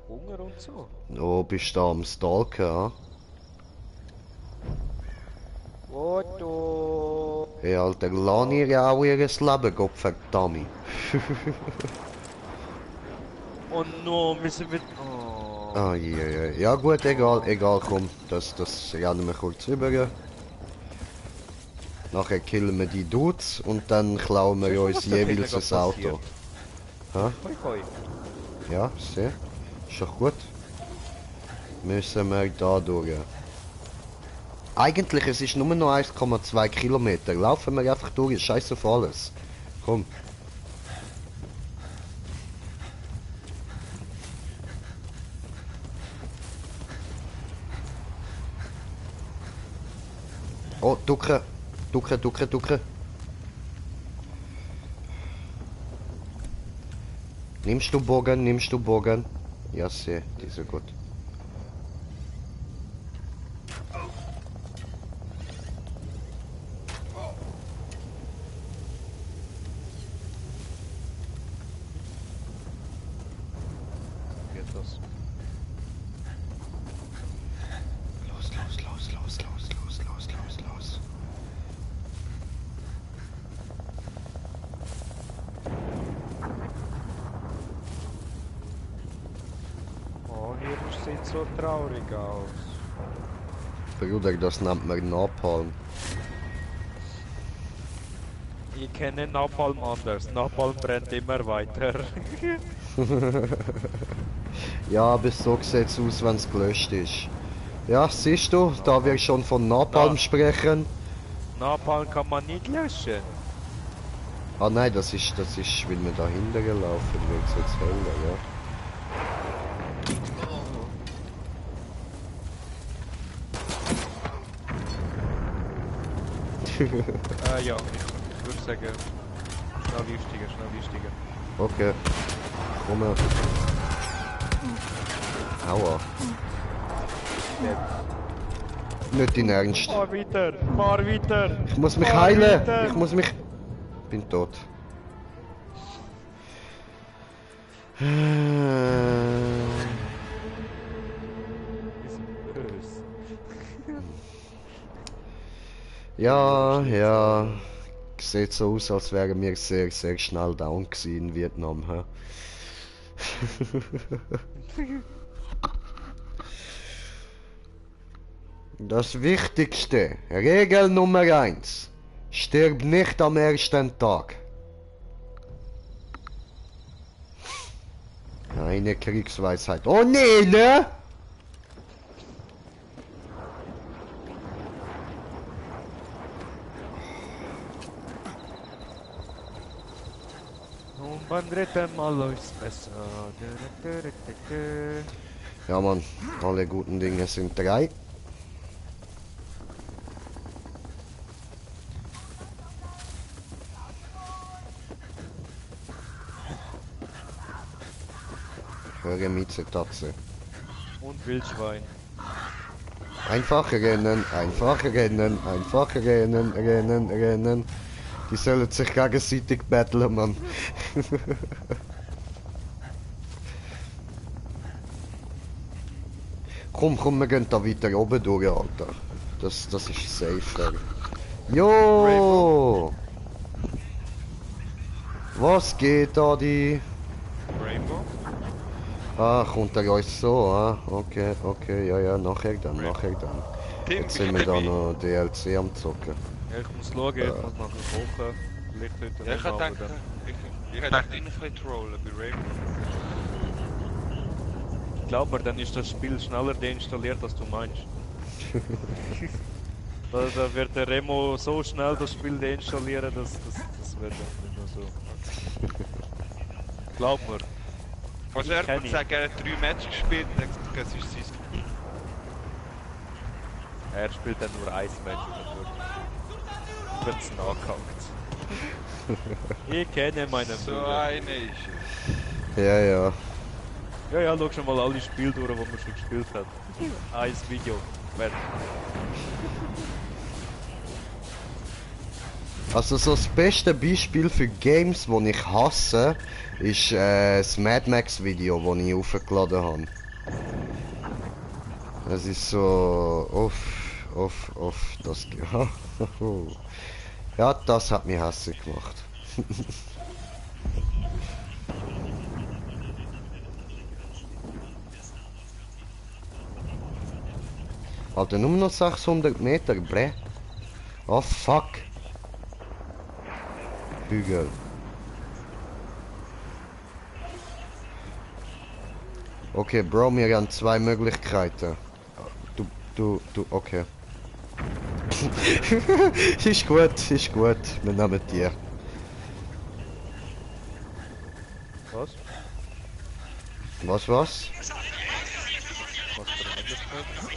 Hunger und so. Oh, bist du am Stalken, ha? Foto! Hey, Alter, lass ihr auch ihr Leben, Gott verdammt. Oh no, müssen wir... Oh. Ah, ja. Ja gut, egal, komm. Das rennen wir kurz rüber. Nachher killen wir die Dudes und dann klauen wir uns jeweils ein Auto. Ha? Hoi. Ja, sehr. Ist doch gut. Müssen wir da durch. Eigentlich, es ist nur noch 1,2 Kilometer. Laufen wir einfach durch, scheiß auf alles. Komm. Oh, ducken. Ducken. Nimmst du Bogen? Ja, sehr, die sind gut. Geht das? Los. Oh, hier sieht so traurig aus. Bruder, das nennt man Napalm. Ich kenne Napalm anders. Napalm brennt immer weiter. Ja, aber so sieht's aus, wenn es gelöscht ist. Ja, siehst du, da wir schon von Napalm sprechen. Napalm kann man nicht löschen. Ah nein, das ist, weil wir da hinten gelaufen, wird es jetzt heller, ja. Ja, ich würde sagen, schnell wichtiger. Okay. Komm her. Aua. Nicht in Ernst. Fahr weiter! Ich muss mich Fahr heilen! weiter. Ich muss mich... Bin tot. Ja. Sieht so aus, als wären wir sehr schnell down gewesen in Vietnam. He? Das Wichtigste, Regel Nummer 1. Stirb nicht am ersten Tag. Eine Kriegsweisheit. Oh nee, ne? Und beim dritten Mal läuft's besser. Ja, Mann. Alle guten Dinge sind 3. Höre Miezetatze. Und Wildschwein. Einfach rennen, einfach rennen, einfach rennen, rennen, rennen. Die sollen sich gegenseitig battlen, Mann. Komm, wir gehen da weiter oben durch, Alter. Das ist safer. Jo! Was geht, Adi? Rainbow? Ah, kommt er uns so, ah? Okay, ja, nachher dann. Jetzt sind wir da noch DLC am Zocken. Ja, ich muss schauen, ich muss nachher kochen. Vielleicht heute Ja, ich noch, aber hätte dann... ich hätte ihn ein bisschen trollen bei Rainbow. Glaub mir, dann ist das Spiel schneller deinstalliert, als du meinst. Da wird der Remo so schnell das Spiel deinstallieren, das wird dann nicht mehr so. Glaub mir. Also er würde sagen, er hat 3 Matches gespielt, das ist sein. Er spielt dann nur 1 Match und dann wird's nachgehakt. Ich kenne meinen So Bruder. eine ist es. Ja. Ja, schau schon mal alle Spiele durch, die man schon gespielt hat. Ein Video. Fertig. Also so das beste Beispiel für Games, die ich hasse, ist das Mad Max Video, das ich aufgeladen habe. Es ist so... das... Ja, das hat mich hässlich gemacht. Alter, nur noch 600 Meter, bre. Oh fuck. Hügel. Okay, Bro, wir haben 2 Möglichkeiten. Okay. ist gut, wir nehmen die. Was?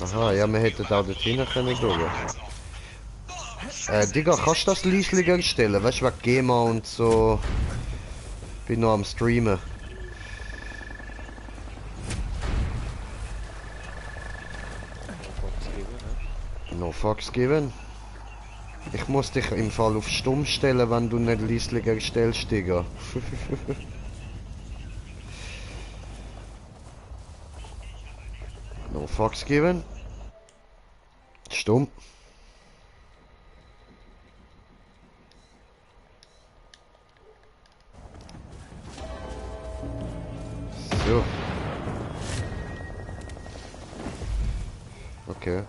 Aha, ja, wir hätten auch dort hinten können gehen. Digga, kannst du das leislicher stellen? Weißt du, wegen GEMA und so. Bin noch am Streamen. No fucks given. Ich muss dich im Fall auf stumm stellen, wenn du nicht leislicher stellst, Digga. No fucks given. Stumm. So. Okay.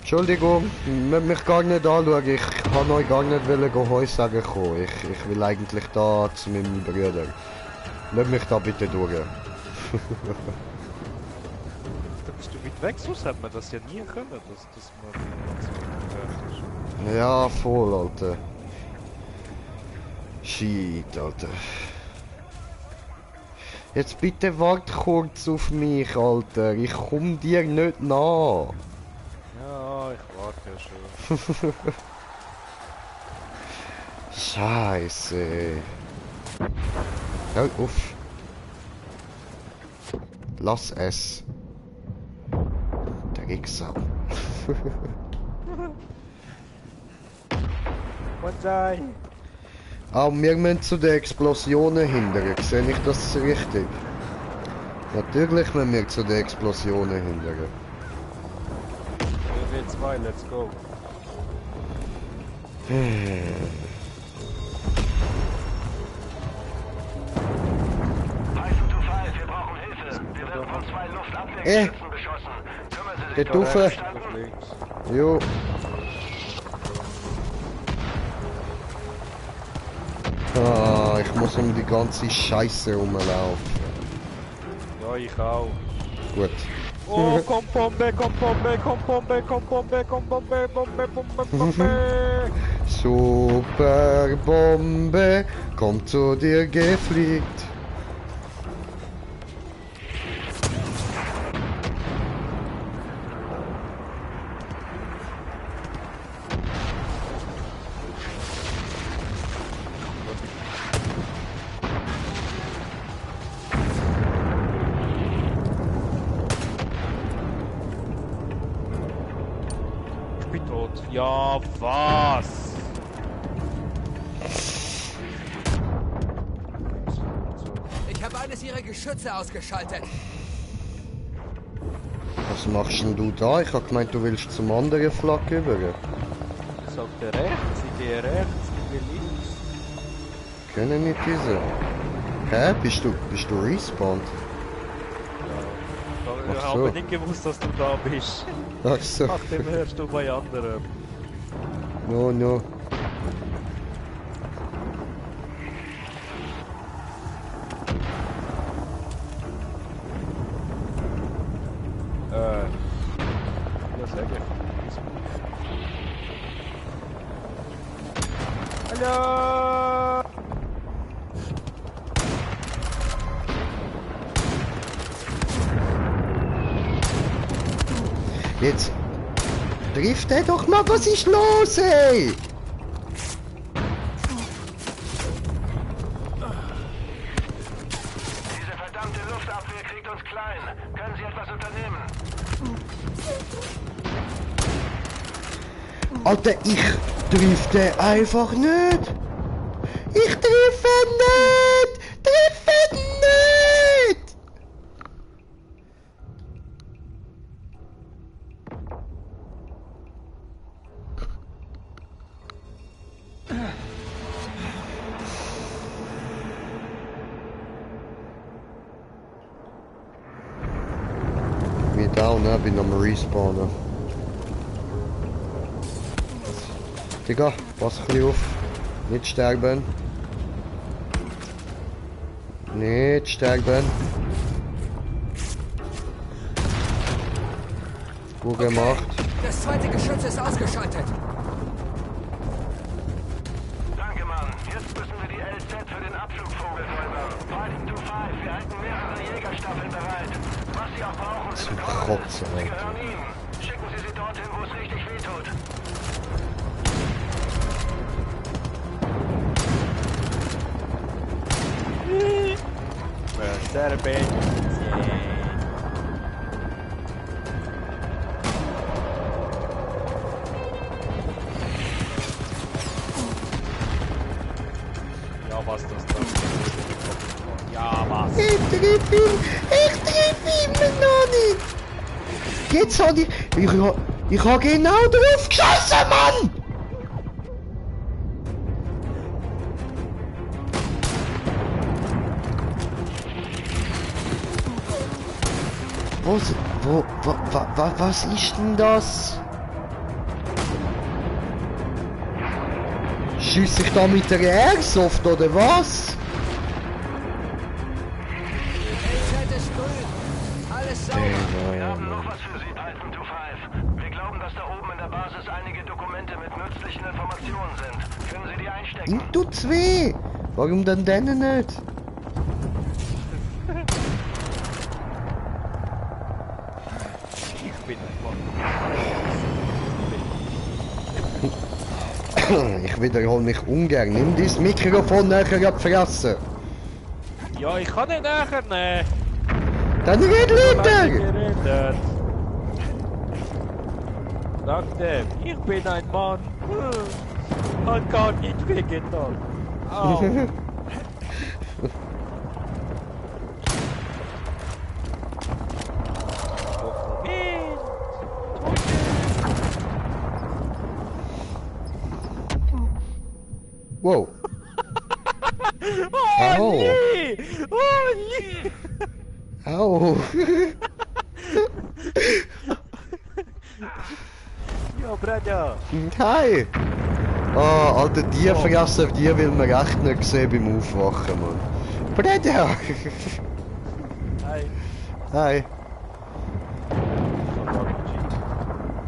Entschuldigung, mich gar nicht anschauen, ich kann euch gar nicht Heu sagen kommen. Ich will eigentlich da zu meinem Bruder. Lass mich da bitte durch. Da bist du weit weg, sonst hat man das ja nie können, dass man... Ja, voll, Alter. Shit, Alter. Jetzt bitte wart kurz auf mich, Alter. Ich komm dir nicht nach. Ja, ich warte ja schon. Scheiße. Hör auf. Lass es. Der Wichser. Bonsai! Ah, wir müssen zu den Explosionen hindern. Sehe ich das richtig? Natürlich müssen wir zu den Explosionen hindern. W2, let's go. Wir brauchen Hilfe. Wir werden von 2 Luftabwehrgeschützen beschossen. Kümmern Sie sich Geht Duffe. Jo. Ah, ich muss um die ganze Scheiße rumlaufen. Ja, ich auch. Gut. Oh, komm Bombe, komm Bombe, komm Bombe, komm Bombe, komm Bombe, Bombe, Bombe, Bombe. Super Bombe, kommt zu dir gefliegt. Ich bin tot. Ja, was? Ich habe eines ihrer Geschütze ausgeschaltet. Was machst denn du da? Ich hab gemeint, du willst zum anderen Flak über. Sagt er rechts, ich gehe rechts, ich gehe links. Können nicht diese. Hä? Bist du respawned? Ich Ach so. habe nicht gewusst, dass du da bist. Ach so. Nachdem hörst du bei anderen. No, no. Ja, sehr gut. Hallo! Jetzt trifft er doch mal, was ist los, ey? Diese verdammte Luftabwehr kriegt uns klein. Können Sie etwas unternehmen? Alter, ich triff den einfach nicht. Ich treffe ihn nicht. Treffe ihn nicht. Mir down, ne? Bin am Respawnen. Digga, pass ein bisschen auf. Nicht sterben. Nicht sterben. Gut gemacht. Das zweite Geschütz ist ausgeschaltet. Danke, Mann. Jetzt müssen wir die LZ für den Abflugvogel säubern. Fighting to 5. Wir halten mehrere Jägerstaffeln bereit. Was Sie auch brauchen, Zum ist Kohle. Kotzen, Sie Alter. gehören Ihnen. Schicken Sie sie dorthin, wo es richtig wehtut. Sterben. Ja, was das da? Ja, was? Ich triff ihn noch nicht. Jetzt hab ich hab genau drauf geschossen, Mann! Was ist denn das? Schieß ich da mit der Airsoft oder was? LZ ist grün. Alles sauber. Wir haben noch was für Sie, Python to 5. Wir glauben, dass da oben in der Basis einige Dokumente mit nützlichen Informationen sind. Können Sie die einstecken? Ihm tut's weh. Warum denn denen nicht? Ich wiederhole mich ungern. Nimm das Mikrofon näher an die Fresse. Ja, ich kann nicht nachher nehmen. Dann red lauter! Geredet. Sagte, ich bin ein Mann. Hat gar nicht wehgetan. Au. Wow. Oh, Au. nee! Oh, nee! Au. Ja, Braja. Hi. Ah, Alter, die fressen, die will man echt nicht sehen beim Aufwachen, Mann. Bruder! Hi. Hi.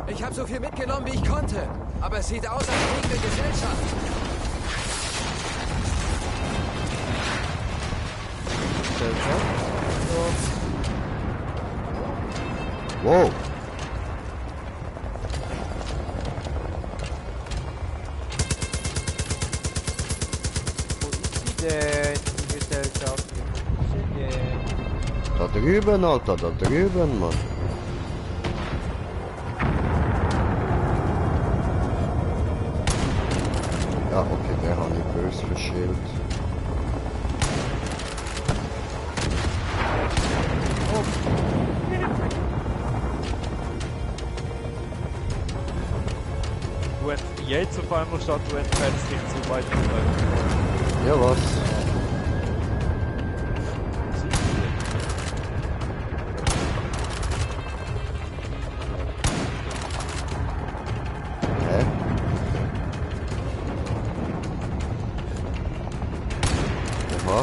Ich habe so viel mitgenommen, wie ich konnte. Aber es sieht aus, als kriegen wir Gesellschaft. Wow. Wo ist sie denn, die Gesellschaft? Wo ist sie denn? Da drüben, Alter, da drüben, Mann. Ja, okay, der habe ich böse verschält. Du jetzt auf einmal statt du entfernst dich zu weit. Ja, was? Hä? Aha.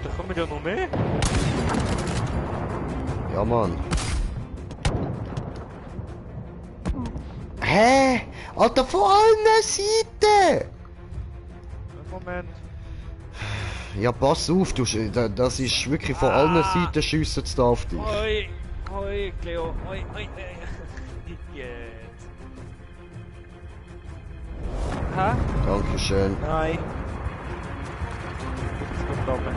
Da kommen ja noch mehr. Ja, Mann. Hä? Alter, von allen Seiten! Moment. Ja, pass auf, das ist wirklich von allen Seiten schiessen da auf dich. Hoi, hoi, Cleo, hoi, hoi, Idiot. Hä? Dankeschön. Nein. Jetzt kommt oben.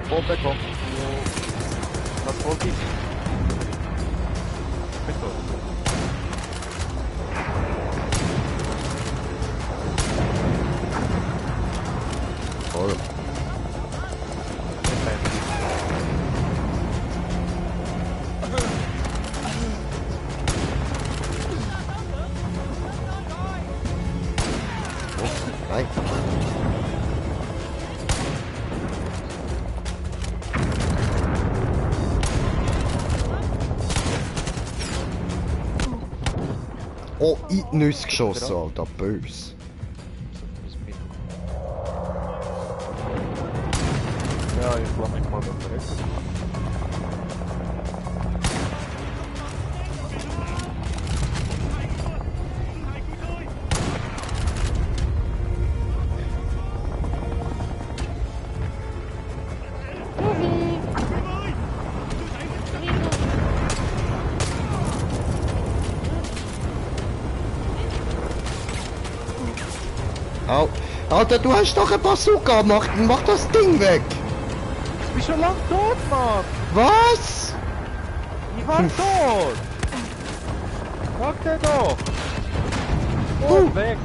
Oben kommt. Was wollte ich? Bitte. Voll. Oh, nein. Oh, in die Nüsse geschossen, Alter, böse. Ja, ich lasse mich mal da rechts. Au. Alter, du hast doch ein Bazooka, mach das Ding weg! Ich bin schon lang tot, Mann! Was? Ich war tot! Mach den doch! Oh, weg!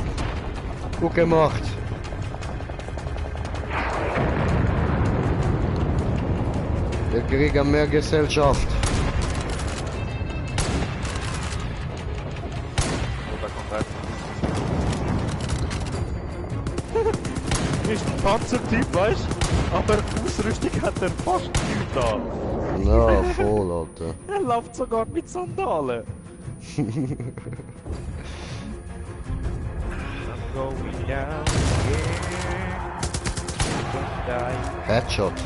Gut gemacht. Wir kriegen mehr Gesellschaft. Oh, da kommt einer. Ist ein Panzertyp, weißt du? Aber Ausrüstung hat er fast nicht da. Na, voll, Alter. Er läuft sogar mit Sandalen. I'm going down again. Don't die. Headshot.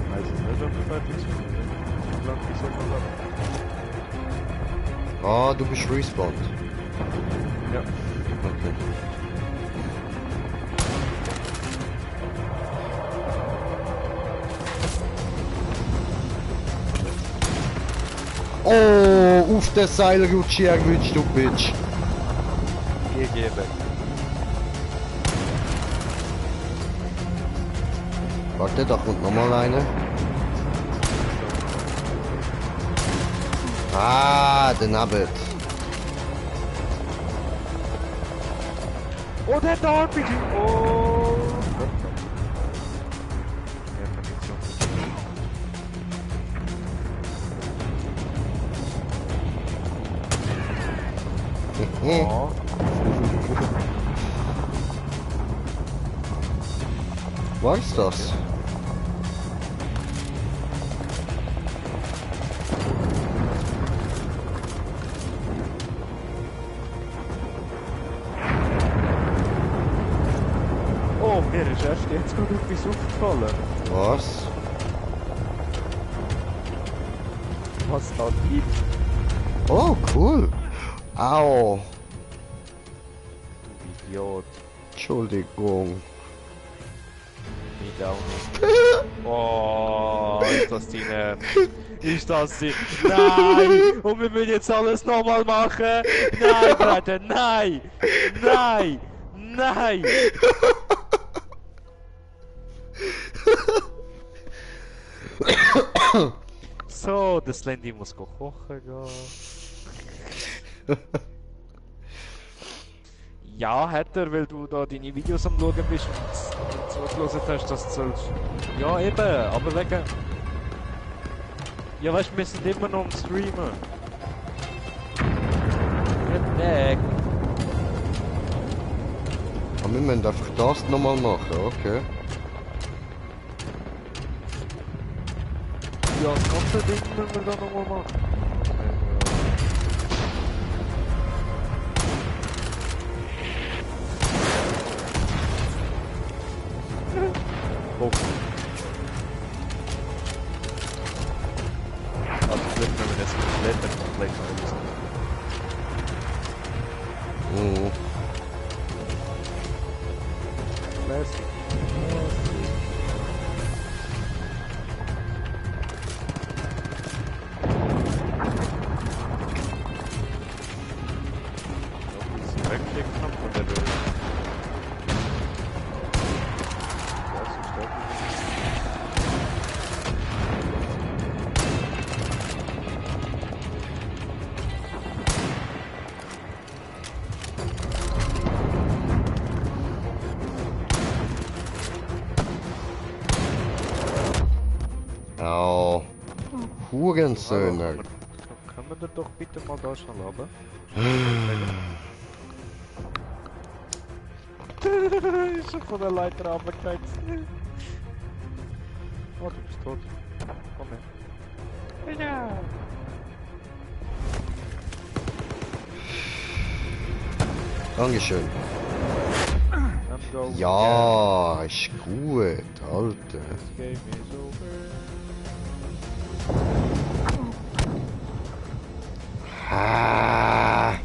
Weiß ich nicht, ob wir fertig sind. Wie lange ist er noch da? Ah, du bist respawned. Ja. Okay. Oh, auf den Seilrutsche erwischt, du Bitch. GG weg. Warte, da kommt nochmal einer. Ah, daneben. Oh, der da RPG! Oh! Oh. Was ist das? Mir ist erst jetzt gerade etwas aufgefallen. Was? Was da gibt. Oh, cool. Au. Du Idiot. Entschuldigung. Nicht auch nicht. Oh, ist das deine... Ist das die... Nein! Und wir müssen jetzt alles nochmal machen! Nein, Bruder, nein! Nein! Nein! So, das Landy muss kochen gehen. Ja, hat er, weil du da deine Videos am Schauen bist und zugelassen hast, dass du sollst. Ja, eben, aber wegen... Ja, weißt du, wir sind immer noch am Streamen. Nicht weg. Aber wir müssen einfach das nochmal machen, okay. Ja, das ganze Ding müssen wir dann nochmal machen. Oh. Also vielleicht wenn wir das komplett lösen. Mhm. Classic. Wegklicken von der Welt. Au. Hurensöhne. Kann man da doch bitte mal da schon laden? Ist schon von der Leiter runtergefallen. Oh, du bist tot. Komm her. Ja. Dankeschön. Ja, ist gut, Alter. This game is over. Ah.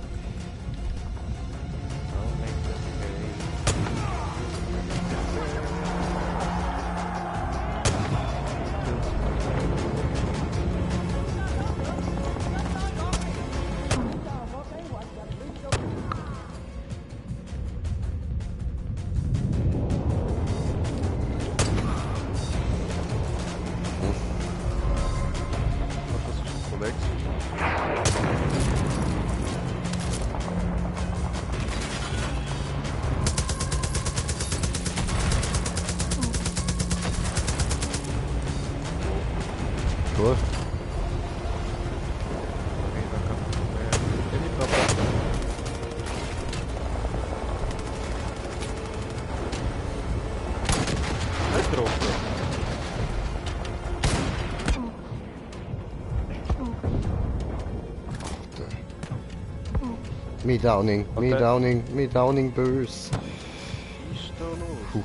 Cool. Me downing bös. Puh.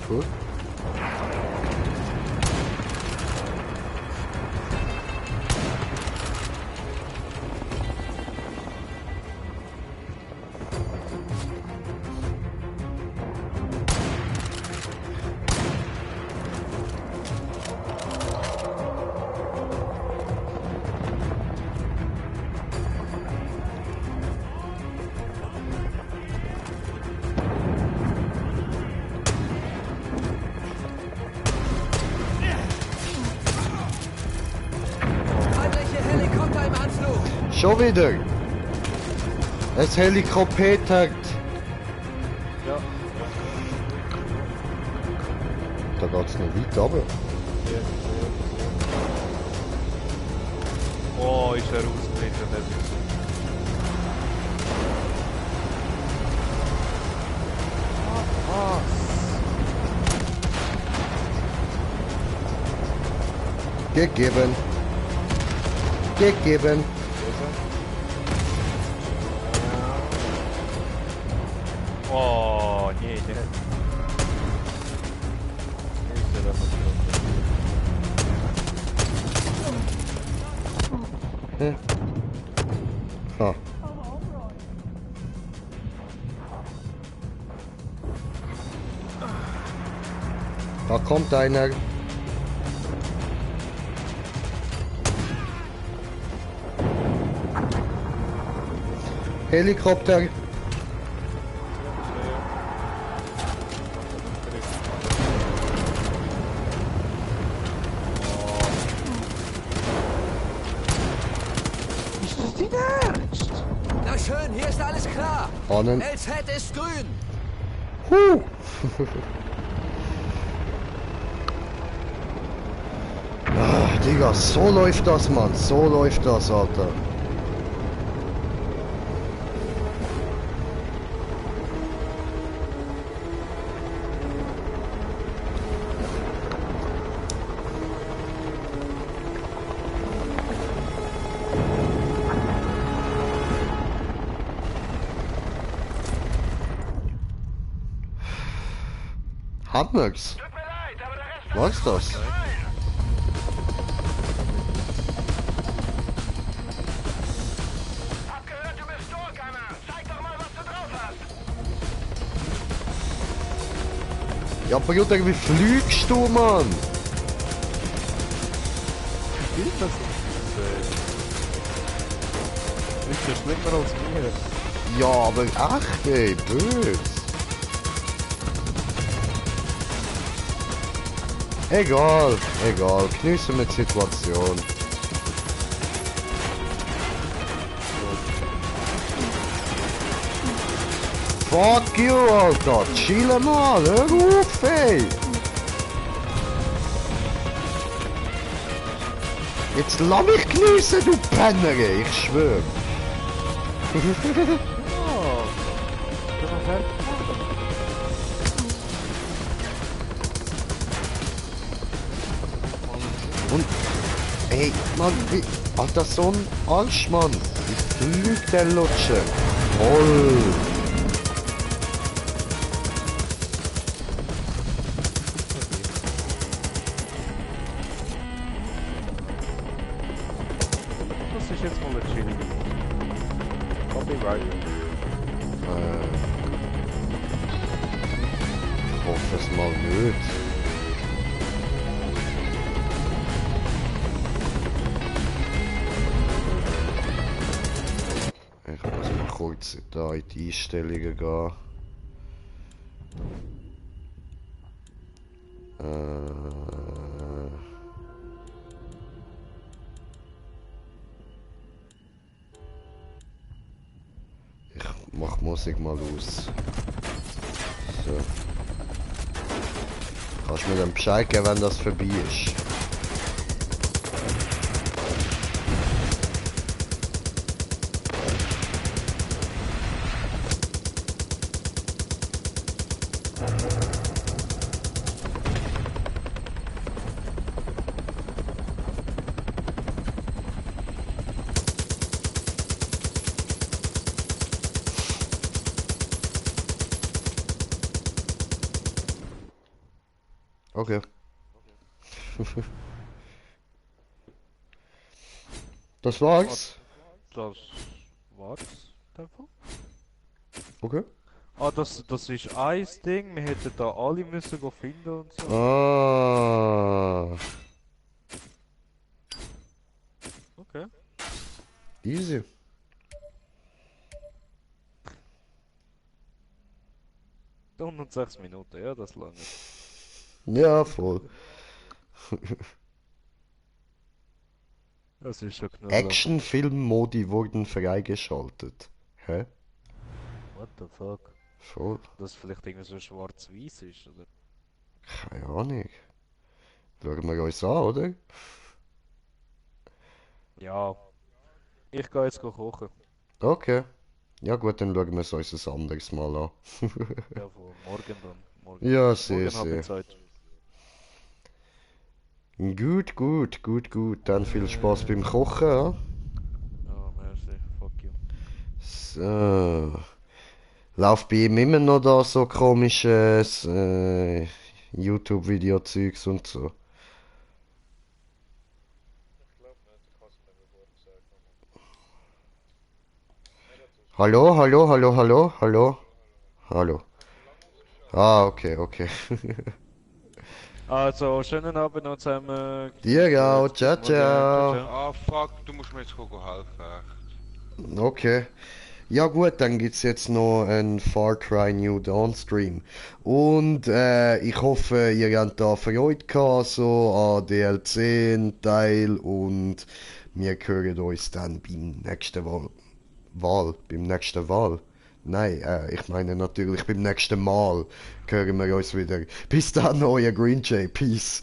Cool. Schon wieder! Es helikoptert! Ja. Da geht's noch weit runter. Oh, ist er rausgetreten, der ist so. Was? Gegeben. Gegeben. O, nie. Nieźle na Ha. Da kommt einer. Helikopter. Ist das dein Ernst? Na schön, hier ist alles klar. Ahnen. LZ ist grün. Ah, Digga, so läuft das, Mann. So läuft das, Alter. Hat nix. Was ist das? Ja, Bruder, wie fliegst du, Mann? Wie ist das? Ist ja schlimmer als mir. Ja, aber echt, ey, böse. Egal, egal, genießen wir die Situation. Fuck you, Alter, chill mal, hör auf, ey. Jetzt lass mich genießen, du Penner, ey, ich schwör. Und, ey, Mann, wie, Alter, so ein Arsch, Mann. Wie fliegt der Lutscher? Toll. Das ist jetzt mal ein chilliges. Copyright. Ich hoffe es mal nicht. Ich muss mal kurz da in die Einstellungen gehen. Ich mach Musik mal aus. So. Kannst du mir dann Bescheid geben, wenn das vorbei ist? Okay. Das war's. Das war's davon. Okay. Ah, das ist ein Ding, wir hätten da alle müssen go finden und so. Ah. Okay. Easy. Und 6 Minuten, ja, das lange. Ja, voll. Das ist schon genug. Action-Film-Modi wurden freigeschaltet. Hä? What the fuck? Voll. Dass vielleicht irgendwie so schwarz-weiß ist, oder? Keine Ahnung. Schauen wir uns an, oder? Ja. Ich gehe jetzt kochen. Okay. Ja gut, dann schauen wir es uns ein anderes Mal an. Ja, von morgen dann. Morgen. Ja, sehr, Morgen habe sehr. ich Zeit. Gut, gut, gut, gut. Dann viel Spaß beim Kochen, ja? Ja, merci. Fuck you. So. Läuft bei ihm immer noch da so komisches YouTube-Video-Zeugs und so. Hallo, hallo, hallo, hallo, hallo, hallo. Ah, okay, okay. Also, schönen Abend noch zusammen. Dir auch, ciao, ciao. Ah, fuck, du musst mir jetzt helfen. Okay. Ja gut, dann gibt's jetzt noch ein Far Cry New Dawn Stream. Und ich hoffe, ihr habt da Freude gehabt, so an DLC-Teil und wir hören uns dann beim nächsten beim nächsten Wahl. Nein, ich meine natürlich beim nächsten Mal hören wir uns wieder. Bis dann, euer Green Jay. Peace.